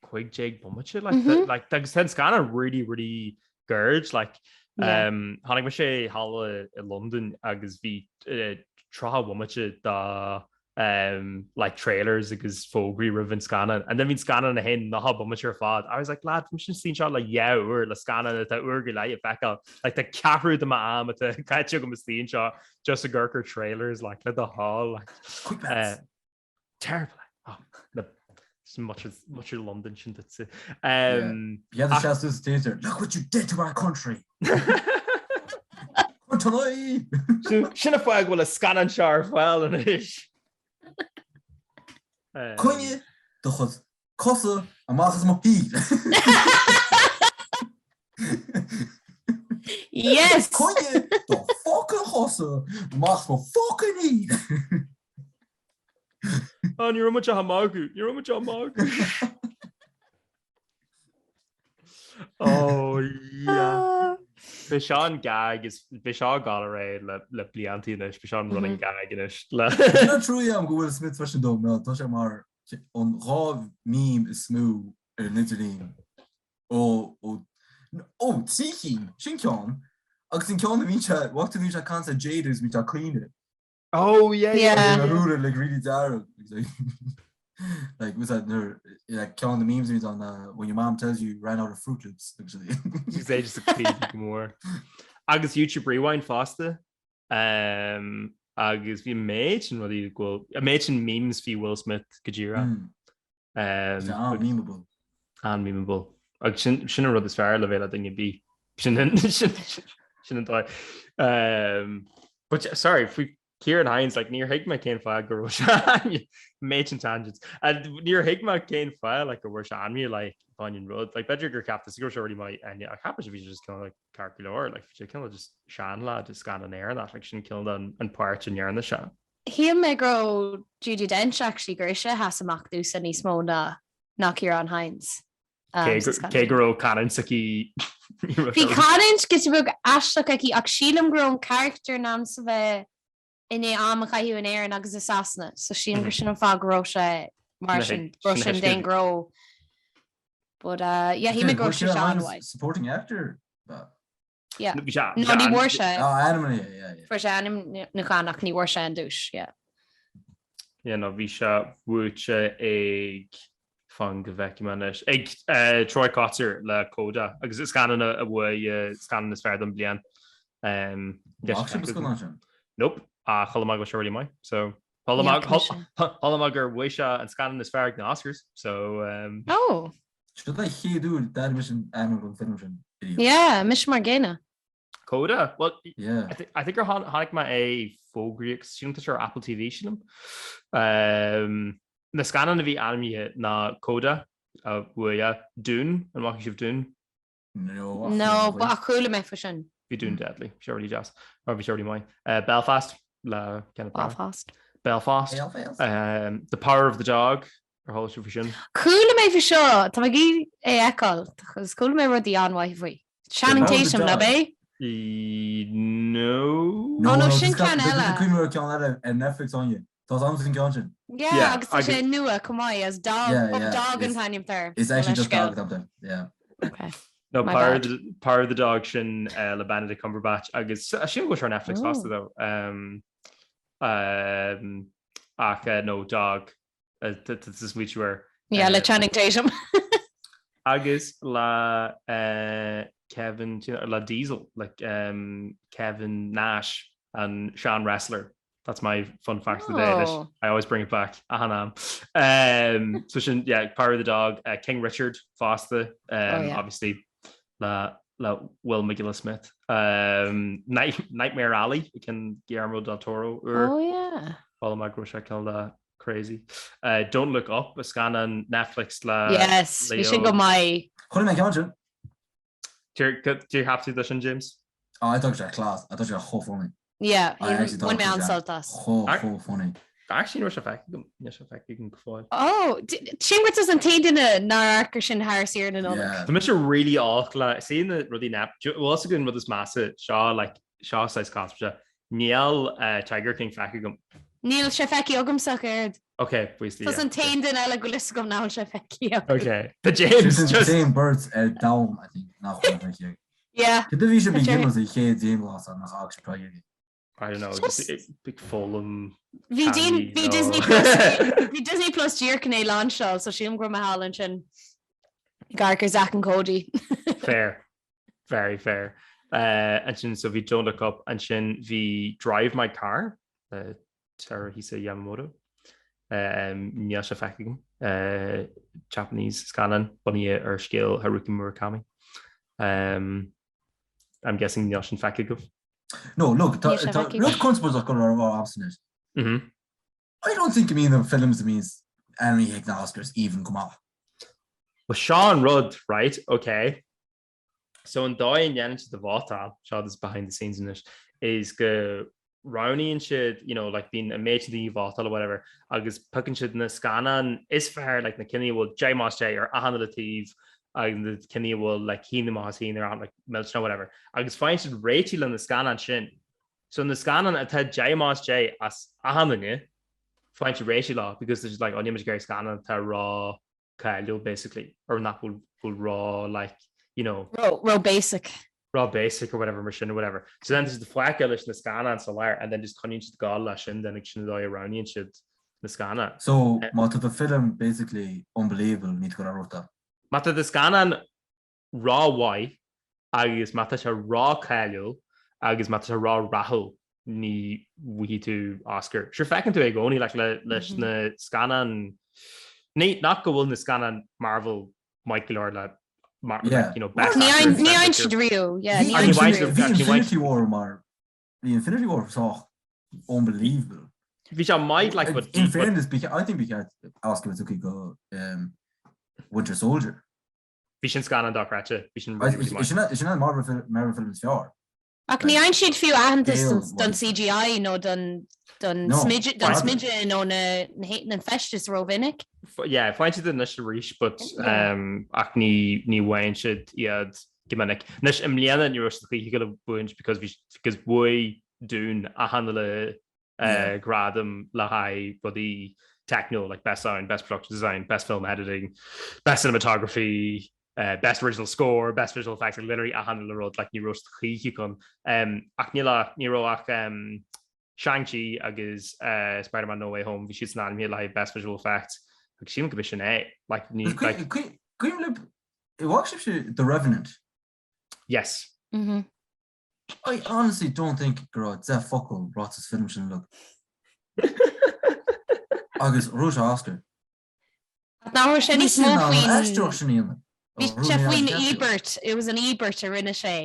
15 bomaite like, mm -hmm. like, agus tá an scannán really really gairid like, Yeah. um, chonaic mise thall i i Londain agus bhí uh, 30 bomaite de um, like trailers agus fógraí roimh an scannán and then bhí an scannán é féin 90 bomaite ar fad. I was like lad bhí mise istigh anseo le dhá uair le scannán atá uair go leith a fheiceáil like tá ceathrú de m'am atá caite agam istigh anseo just ag amharc ar trailers like le do thoil like Quick maths. uh, terrible. Oh, the much as much of London sin duitse. Um, Yeah, the seas sa theatre. Look what you did to our country. Country! Sin sin an fáth go bhfuil an scannán seo ar fáil anois. Um, Coinnigh do chuid cosa amach as mo thír. Yes! Coinnigh do fucking chosa amach as mo fucking thír. Á, ní raibh muid á magadh, ní raibh muid á magadh. Oh, yeah. Bhí seo an gag is bhí seo ag dul ar aghaidh le le bliantaí anois, bhí seo an running gag anois le. Sin an trua agam go bhfuil Will Smith freisin dó, mar tá sé mar an dá meme is mó ar an idirlíon ó ó ó! 3 chinn, sin ceann, agus an ceann a bhíonn sé, bhfaca tú bhíonn sé ag caint le Jada agus bhíonn sé ag caoineadh. Oh yeah, yeah. Yeah. Agus a shúile like really dearg. Like was that nuair like ceann de na memes a bhíonn ann ná when your mom tells you you ran out of Froot Loops actually. She's é just ag caoineadh go mór. Agus YouTube Rewind fosta. Um, agus bhí méid sin rudaí go bhfuil, méid sin memes faoi Will Smith go díreach. Mm. Tá an-memeable. An-memeable. Agus sin sin an rud is fearr le bheith le duine ar bith. Sin an sin sin an dóigh. Um, but sorry, faoi Ciarán Hinds, like, níor thuig mé cén fáth go raibh sé méid sin tangents. And níor thuig mé cén fáth like, go raibh sé ainmnithe like, fá choinne an rud. Like, b'fhéidir gur cheap tusa go raibh sé really maith Enya. Ach cheap mise bhí sé just cineál like, ceart go leor. Like, bhí sé cineál just seanleaid i scannán Éireannach. Like, sin cineál an, an páirt a ndearna sé. Shíl mé go raibh Judi Dench actually gur ise a sheas amach domhsa níos mó ná ná Ciarán Hinds. Cé go raibh canúint aici Bhí canúint giota beag aisteach aici ach sílim go raibh an charachtar in ainm is a bheith i ndiaidh am a chaitheamh in Éirinn agus i Sasana so sílim gur sin an fáth go raibh sé mar sin, go raibh sin d'aon ghnó. But uh, yeah, shíl mé go raibh sé an-mhaith. Supporting actor? Yeah. No, ní bhfuair sé. Ainmnithe, yeah, yeah. Fuair sé ainmniúchán ach ní bhfuair sé an duais, yeah. Yeah, no, bhí sé buaite ag fan go bhfeicfidh mé anois. Ag uh, Troy Kotsur le Coda agus is scannán a bhuaigh uh, scannán is fearr don bliain. Um, Nope, a chuala mé go raibh sé really maith. So chuala mé gur bhuaigh sé an scannán is fearr ag na Oscars. So um, Oh. Seo an chéad uair d'airigh mise an ainm den film sin riamh. Yeah, mise mar gcéanna. Coda? Well, Yeah. I, th I think gur chonaic mé é fógraíocht sílim tá sé ar Apple TV sílim. Um, na scannáin a bhí ainmnithe ná Coda a bhuaigh Dune, an bhfaca sibh Dune? No, No, but ach chuala mé faoi sin. Bhí Dune deadly, bhí sé really deas, or bhí sé really maith. Uh, Belfast le Kenneth Branagh. Belfast. Belfast. Belfast. Um, the Power of the Dog Ar chuala sibh faoi sin? Chuala mé faoi seo, tá mé ag iarraidh é a fheiceáil, agus chuala mé rudaí an-mhaith faoi. Channing Tatum, ná b'é? No. No, no, sin ceann eile. Cuimhním ar ceann eile ar Netflix Áine. Tá am sin ceann sin. Yeah, agus tá sé nua chomh maith as Dog, oh, Dog an t-ainm air. It's actually just Dog atá yeah. Okay. No, Power of the, Power of the Dog sin uh, le Benedict Cumberbatch agus sin go ar Netflix fosta though. Um, um, ach uh, no Dog smaoitiú air. Yeah, le Channing Tatum. Agus le Kevin, le Diesel, like Kevin Nash an sean wrestler. That's my fun fact of the day. Oh. I always bring it back. Achan am. Um, so sin, yeah, Power of the Dog, uh, King Richard fosta, um, oh, yeah. obviously le, le Will McGilla Smith. Um, Night, Nightmare Alley, ceann Guillermo del Toro. Oh, yeah. Chuala mé go raibh sé cineál Crazy. Uh, Don't Look Up, scannán Netflix le Yes, bhí sin go maith. Chonaic mé an ceann sin. Céard a cheap tú de sin, James? Oh, I thought sé class. I thought sé chomh funny. Yeah, bhain mé an-sult as. Chomh, chomh funny. Actually, níl sé feicthe agam. Níl sé feicthe agam go fóill. Oh, sin gur tusa an t-aon duine nár amharc air sin thar saoire na Nollag. Tá mise really olc le, see na rudaí nep, bhfuil fhios agaibh an rud is measa, seo like, seo saghas conspiracy. Níl Tiger King feicthe agam. Níl sé feicthe agamsa ach oiread. Ok, buíochas Tusa an t-aon duine eile go bhfuil fhios agam nach bhfuil sé feicthe agam. Ok. Tá James just... An t-aon beirt ar domhan, I think, nach bhfuil feicthe agam. Yeah. Cad a bhí sibh ag déanamh sa chéad deich lá san nach fhaca sibh Tiger King? I don't know, just ag foghlaim Bhí Bhí Disney Plus Bhí Disney Plus díreach i ndiaidh lainseáil, so sílim go raibh mé thall ansin ag amharc ar Zack and Cody. Fair. Very fair. Uh, ansin so bhí Don't Look Up, ansin bhí Drive My Car le Teruhisa Yamamoto. Um, níl sé feicthe agam. Uh, Japanese scannán bunaithe ar scéal Haruki Murakami. Um, I'm guessing níl sin feicthe agaibh. No, look, tá rud conspóideach ag dul ar agamsa anois. Mm -hmm. I don't think go mbíonn na films a bhíonns ainmnithe ag na Oscars even go maith. Well, seo an rud, right, okay. So an dóigh a ndéanann siad an vótáil, seo this behind the scenes anois, is go roghnaíonn siad, you know, like bíonn an méid sin daoine ag vótáil or whatever, agus piocann siad na scannáin is fearr, like na cinn a bhfuil deich más deich ar achan uile taobh, agus na cinn a bhfuil like haon amach as haon ar achan like millteanach whatever. Agus faigheann siad réitigh le na scannáin sin. So na scannáin atá deich más deich as achan duine, faigheann siad réitigh leo because they're just like, oh níl muid ag iarraidh scannán atá ró cáiliúil basically or nach bhfuil bhfuil ró like you know, Ró, ró basic. ró basic or whatever mar sin or whatever. So then there's the fágtha leis na scannáin sa lár and then just coinníonn siad ag gabháil leis sin then ag sin an dóigh a roghnaíonn siad na scannáin. So má tá do film basically unbelievable níl tú ag gabháil rota. Má tá do scannán ró-mhaith agus má tá sé ró-cáiliúil agus má tá sé ró-rathúil ní bhfaighidh tú Oscar. Sure feiceann tú é i gcónaí like le leis na scannáin ní nach go bhfuil na scannáin Marvel maith go leor le mar like you know best Ní actor, ní best fhaigheann picture. siad riamh, yeah, ní Ah, ní fhaigheann siad bhfaigheann riamh. Bhí siad ní bhfaigheann Infinity War mar bhí Infinity War sách unbelievable. Bhí sé maith like but In fairness, bhí I think ba cheart Oscar a tugtha go um, Winter Soldier. Bhí sin scannán dochreidte, bhí sin really, really maith. Is sin is sin an Marvel film Marvel film is fearr. Ach ní fhaigheann siad fiú aitheantas don Scale-wise. CGI nó don don No, smideadh don faigheann. smideadh nó na na na feistis rómhinic. Yeah, faigheann siad anois arís but Yeah. um, ach ní ní bhfaigheann siad iad go minic. Anois i mbliana ní raibh siad choíche ag gabháil a bhuaint because bhí because bhuaigh Dune achan uile Yeah. gradam le haghaidh rudaí teicniúil like best sound, best production design, best film editing, best cinematography, uh, best original score, best visual effects, like literally achan uile rud like ní raibh siad choíche chun. Um, ach níl ach ní raibh ach um, Shang-Chi agus uh, Spider-Man No Way Home bhí siad san ainmnithe le haghaidh best visual effects agus sílim go b'shin sin é. Like, ní, like, Cuimhin libh an bhfaca sibhse The Revenant. yes. Mm -hmm. I honestly don't think go raibh 10 focal ráite sa film sin uilig. Agus ghnóthaigh sé Oscar. Ach nach raibh sé níos mó faoin... Aisteoireacht sin a dhéanamh. Bhí sé faoin íobairt, it was an íobairt a rinne sé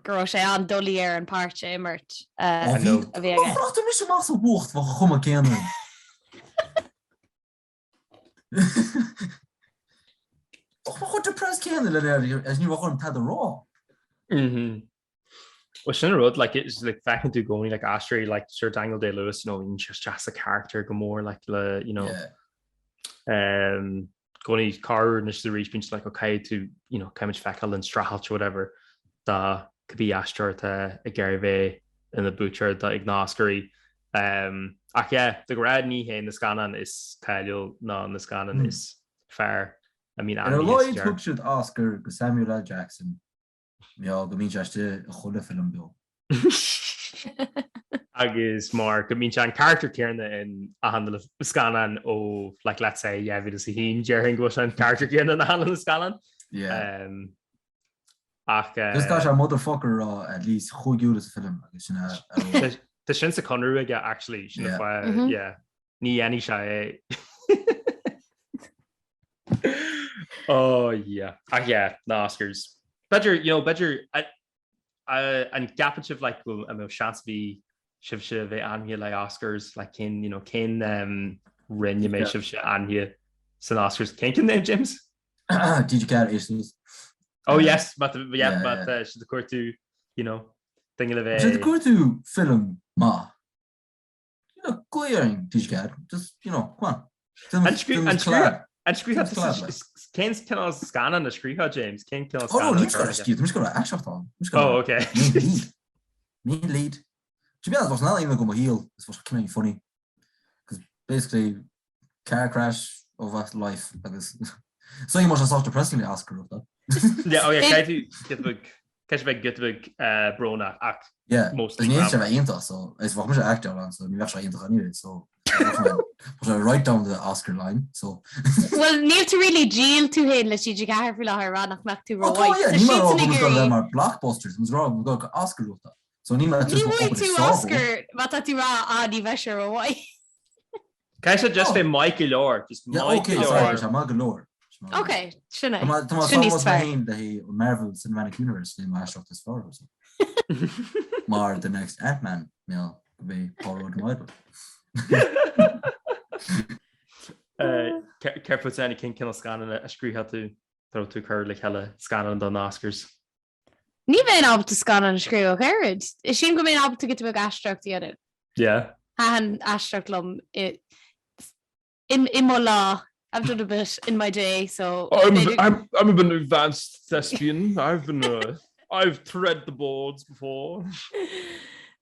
go raibh sé an-doiligh air an páirt a imirt a bhí aige. Má chrochtar mise amach sa bhfuacht bheadh an chuma céanna orm. Bheadh mé chomh depressed céanna le as ní bheadh orm tada a rá. Well sin an rud like it's like feiceann tú i gcónaí like aisteoirí like Sir Daniel Day-Lewis you know bíonn sé isteach sa character go mór like le you know Yeah. um i gcónaí corruair anois is arís bíonn siad like okay tú you know caithfimid feiceáil an streachailt or whatever do cibé aisteoir atá ag iarraidh bheith ina buaiteoir do ag na Oscairí. Um ach yeah de ghnáth ní hé na scannáin is cáiliúil ná na scannáin Hmm. is fearr I mean Ar a laghad thug siad Oscar go Samuel L. Jackson Mar go mbíonn sé istigh i chuile film beo. Agus mar go mbíonn sé an character céanna in achan uile scannán ó like let's say 2001 déarfainn go bhfuil sé an character céanna in achan uile scannán. Yeah. Um, ach uh, Just caithfidh sé motherfucker a rá at least chúig uaire sa film agus sin a tá tá sin sa conradh aige actually sin Yeah. an fáth Mhm. yeah. Ní dhéanfaidh sé é. Oh yeah. Ach yeah, na Oscars. B'fhéidir, you know, b'fhéidir an gceapann sibh like go an mbeadh seans ar bith sibhse a bheith ainmnithe le Oscars, like cén, you know, cén um, roinn a mbeidh sibhse ainmnithe san Oscars? Cén cén name, James? TG4 Aces. Oh yes, má tá yeah, Yeah, má yeah. tá siad ag cuartú, you know, duine le Siad ag bheith cuartú film maith. You know, glaoigh orainn, TG4. Just, you know, come on. An scrí- an scrí- An scríobh Déan collab, like. cén cineál scannán a scríobhfá, James? Cén cineál Oh no, scannán níl a scannán scríobhfá? scríobh, tá mise ag aisteoireacht ann. Oh, okay. Main lead. Main lead. To be honest, bheadh an aon go mo shaol, is bheadh cineál funny. Because basically, car crash of a life agus so you must have soft depressing le Oscar of that. Yeah, oh yeah, caithfidh tú giota beag caithfidh bheith giota beag eh, brónach ach Yeah, mostly is ní sé greannmhar. bheith iontach so is bheadh mise actor ann so ní bheadh sé iontach anyway so bheadh sé right down the Oscar line so Well, níl tú really díol tú féin le TG4 faoi láthair rá nach mbeadh tú Oh, tá, rómhaith. yeah, Tá ní mar siadsan rá ag go bhfuil iarraidh- mar blockbusters, mus rá go go Oscar rota. So ní mar Ní bhfaighidh tú Oscar má tá tú rá ah ní bheidh sé rómhaith. Caithfidh sé just Oh. bheith maith go leor, just Yeah, maith okay, go sorry, leor. tá maith go leor. Ok, sin é. Tá Sin níos fearr. féin le haghaidh Marvel Cinematic Universe le mar aisteoireacht is fearr. so. Mar the next Ant-Man, you know, go mbeidh Paul Rudd Michael. Eh, Céard fút féin cén cineál scannán a scríobhfá tú dá raibh tú ag cur le chéile scannán don Oscars. Ní bheinn ábalta scannán a scríobh ach oiread. Is sílim go mbeinn ábalta giota beag aisteoireacht a dhéanamh. Yeah. Thaitin aisteoireacht liom i i mo lá. I've done a bit in my day, so I'm, b'fhéidir- I'm, I'm an advanced thespian. I've been uh, I've tread the boards before.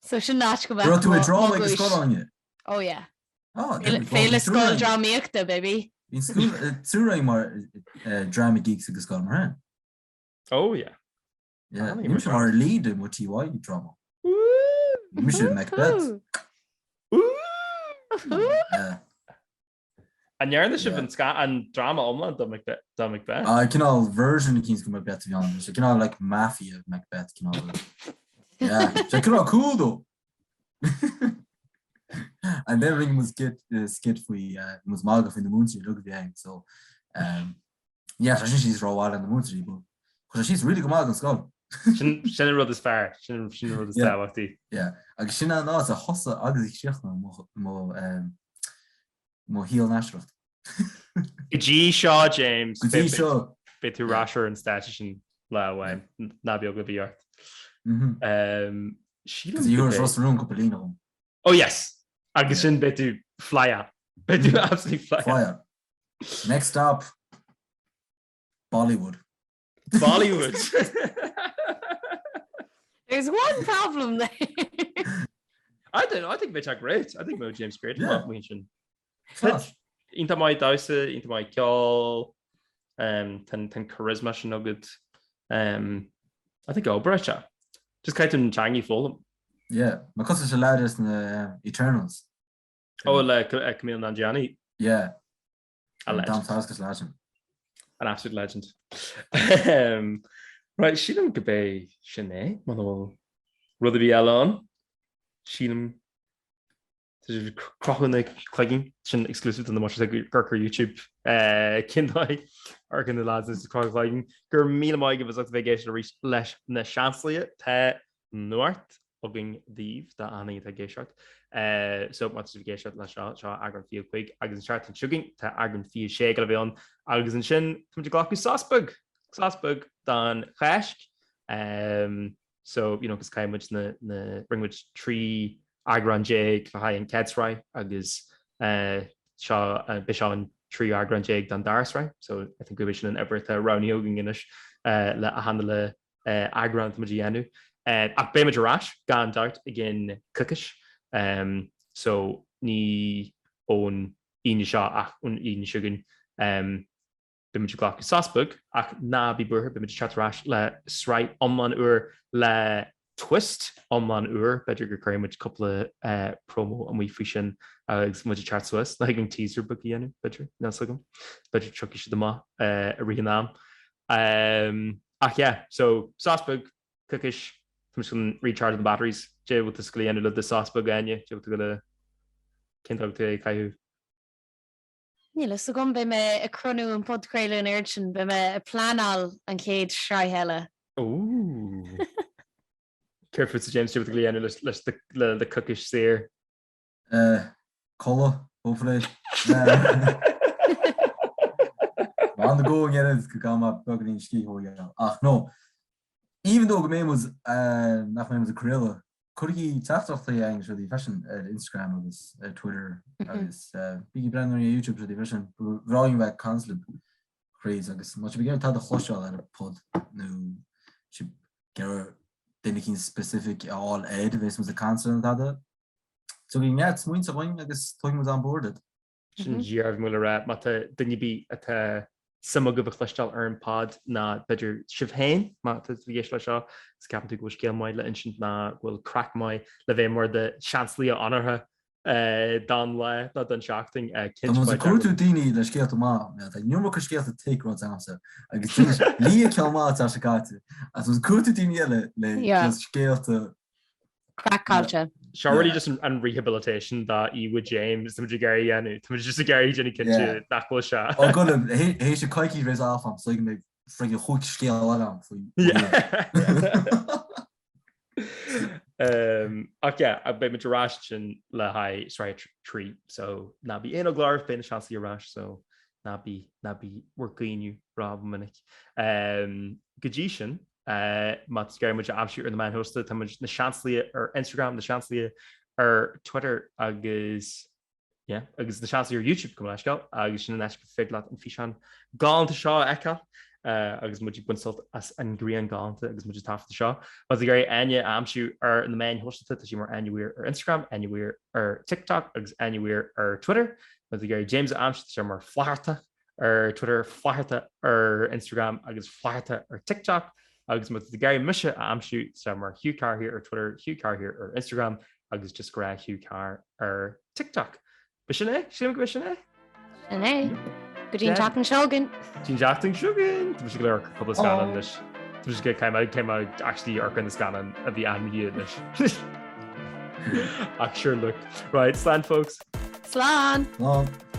So sin áit go mbeadh Raibh tú ag mo- dráma mo ag ghuais. scoil Áine? Oh yeah. Oh, Féile Féile Scoil Drámaíochta, baby. Bhí triúr againn mar eh, drama geeks ag scoil mar hen. Oh yeah. Yeah, bhí mise mar lead i mo TY drama. Bhí mise Macbeth. Yeah. An ndearna sibh an an dráma iomlán do Macbeth? Do Macbeth? Ah, cineál version eicínt de Macbeth a bhí ann. Sé cineál like mafia Macbeth cineál. Yeah, sé cineál cool though. And then rinne muid skit, uh, skit faoi uh, muid magadh faoi na múinteoirí uilig a bhí ann, so um, yeah, tá sin síos rómhaith le na múinteoirí, but chuir sé síos really go maith don scoil. Sin sin an rud is fearr, sin sin an rud is Yeah. tábhachtaí. Yeah, agus sin an áit a thosaigh agus a chríochnaigh mo, mo, um, mo shaol na haisteoireachta. Go dtí seo, James, Go dtí seo. beidh tú ar ais ar an stáitse sin lá amháin, ná bí eagla ar bith ort. Mhm. Um, sílim Because you go were mbeidh- Ros na Rún cúpla líne agam. Oh yes! Agus sin beidh tú fly out. Beidh tú absolutely fly out. Fly out. Next stop, Bollywood. Bollywood! There's one problem there. I don't know, I think bheadh sé great. I think bheadh James great Yeah. mar sin. Class. Iontach maith damhsa, iontach maith ceol, um, tá an charisma sin agat. Um, I think oibreoidh sé. Just caithfidh tú an teanga a fhoghlaim. Yeah, mar cosúil leis an leaid as na Eternals. Oh, le Kumail Nanjiani. Yeah. A legend. Dan Taskas legend. An absolute legend. um, right, sílim gurb é sin é, muna bhfuil rud ar bith eile ann. Sílim croitheadh na cloigeann sin exclusive do na muis ag amharc ar YouTube cén dóigh ar na lads is croitheadh cloigeann. Go raibh míle maith agaibh as ucht a bheith ag éisteacht arís leis na Seansálaithe. Tá nuacht againn daoibh do achan duine atá ag éisteacht. So má tá sibh ag éisteacht leis seo, seo eagrán 25 agus an tseachtain seo chugainn tá eagrán 26 ag dul a bheith ann agus ansin tá muid ag glacadh sos beag, sos beag don Cháisc. So, you know, agus caithfidh muid na, na, rinne muid 13 eagrán le haghaidh an chéad sraith agus eh, seo, eh, beidh seo an tríú eagrán déag don dara sraith. So I think gurb é sin an uimhir atá roghnaithe againn anois eh, le achan uile eh, eagrán atá muid a dhéanamh. Eh, ach beidh muid ar ais gan dabht i gceann coicís. Um, so ní ón Aoine seo ach ón Aoine seo chugainn. Um, Beidh muid ag glacadh sos beag, ach ná bí buartha, beidh muid ag teacht ar ais le sraith iomlán úr, le twist iomlán úr, b'fhéidir go gcuirfidh muid cúpla promo amuigh faoi sin agus muid ag teacht suas, nó thig linn teaser beag a dhéanamh, b'fhéidir, níl 's agam, b'fhéidir tiocfaidh siad amach i rith an am. Ach yeah, so sos beag, coicís, tá muid chun recharge the batteries, cad é bhfuil tú ag goil a dhéanamh le do sos beag, Áine, cad é bhfuil tú ag goil a, cén dóigh tú é a chaitheamh? Níl fhios agam, beidh mé ag cruinniú an podchraoladh an oiread sin, beidh mé ag pleanáil an chéad sraith eile. Ooh. Céard fútsa James, cad é bhfuil tú ag goil a dhéanamh leis le do choicís saor? Eh, codladh, hopefully. Tá an go ndéanamh go gcaithfidh mé beagáinín scíth a fháil. Ach no, even though go mbeidh muid, nach mbeidh muid ag craoladh Cuirigí teachtaireachtaí chugainn is rudaí freisin ar Instagram agus ar Twitter agus bígí ag breathnú ar YouTube is rudaí freisin. Ba bhreá linn bheith ag caint libh thríd agus má tá sibh ag iarraidh tada a chloisteáil ar an pod nó sibh ag iarraidh duine eicínt specific a fháil air a bheas muid ag caint ar nó tada, tugaigí neart smaointe chugainn agus tógfaidh muid on board iad. Sin díreach a bhí mé le rá, má tá duine ar bith atá suim agaibh a chloisteáil ar an pod ná b'fhéidir sibh féin má tá tú ag éisteacht leis seo agus ceapann tú go bhfuil scéal maith le insint ná go bhfuil craic maith le bheith mar do sheansálaithe onartha don lá nó don seachtain. Tá muid ag cuartú daoine le scéalta maith, tá an iomarca scéalta thick ráite agamsa agus Lia ceann maith tá sé caite agus tá muid ag cuartú daoine eile le scéalta Craiceáilte. Seo really just an rehabilitation dá íomha James tá muid ag iarraidh a dhéanamh. Tá muid just ag iarraidh déanamh cinnte nach bhfuil sé. Ó go théis coicís bheas off am so go mbeidh friggin chúig scéal eile ann faoi. Ach yeah, beidh muid ar ais ansin le haghaidh sraith 3 so ná bí aon eagla oraibh beidh na Seansálaithe ar ais so ná bí ná bí bhur gcaoineadh rómhinic. Go dtí sin, Má tá tú ag iarraidh muid a aimsiú ar na meáin shóisialta, tá muid na Seansálaithe ar Instagram, na Seansálaithe ar Twitter agus yeah, agus na Seansálaithe ar YouTube gabh mo leithscéal agus sin an áit gur féidir leat an físeán galánta seo a fheiceáil agus muid ag baint sult as an ghrian galánta agus muid ag taifeadadh seo. Má tá tú ag iarraidh Áine a aimsiú ar na meáin shóisialta, tá sí mar Áine Weir ar Instagram, Áine Weir ar TikTok agus Áine Weir ar Twitter. Má tá tú ag iarraidh James a aimsiú, tá sé mar Flatharta ar Twitter, Flatharta ar Instagram agus Flatharta ar TikTok. Agus má tá tú ag iarraidh mise a aimsiú, tá mar Hugh Carr here ar Twitter, Hugh Carr here ar Instagram agus just gnáth Hugh Carr ar TikTok. B'shin é? Sílim go b'shin é? Sin é. Go dtí an tseachtain seo chugainn. Go dtí an tseachtain seo chugainn! Tá mise ag amharc ar cúpla scannán anois. Tá mise ag céim céim actually amharc ar na scannáin a bhí ainmnithe anois. Ach sure look. Right, slán folks. Slán! Slán!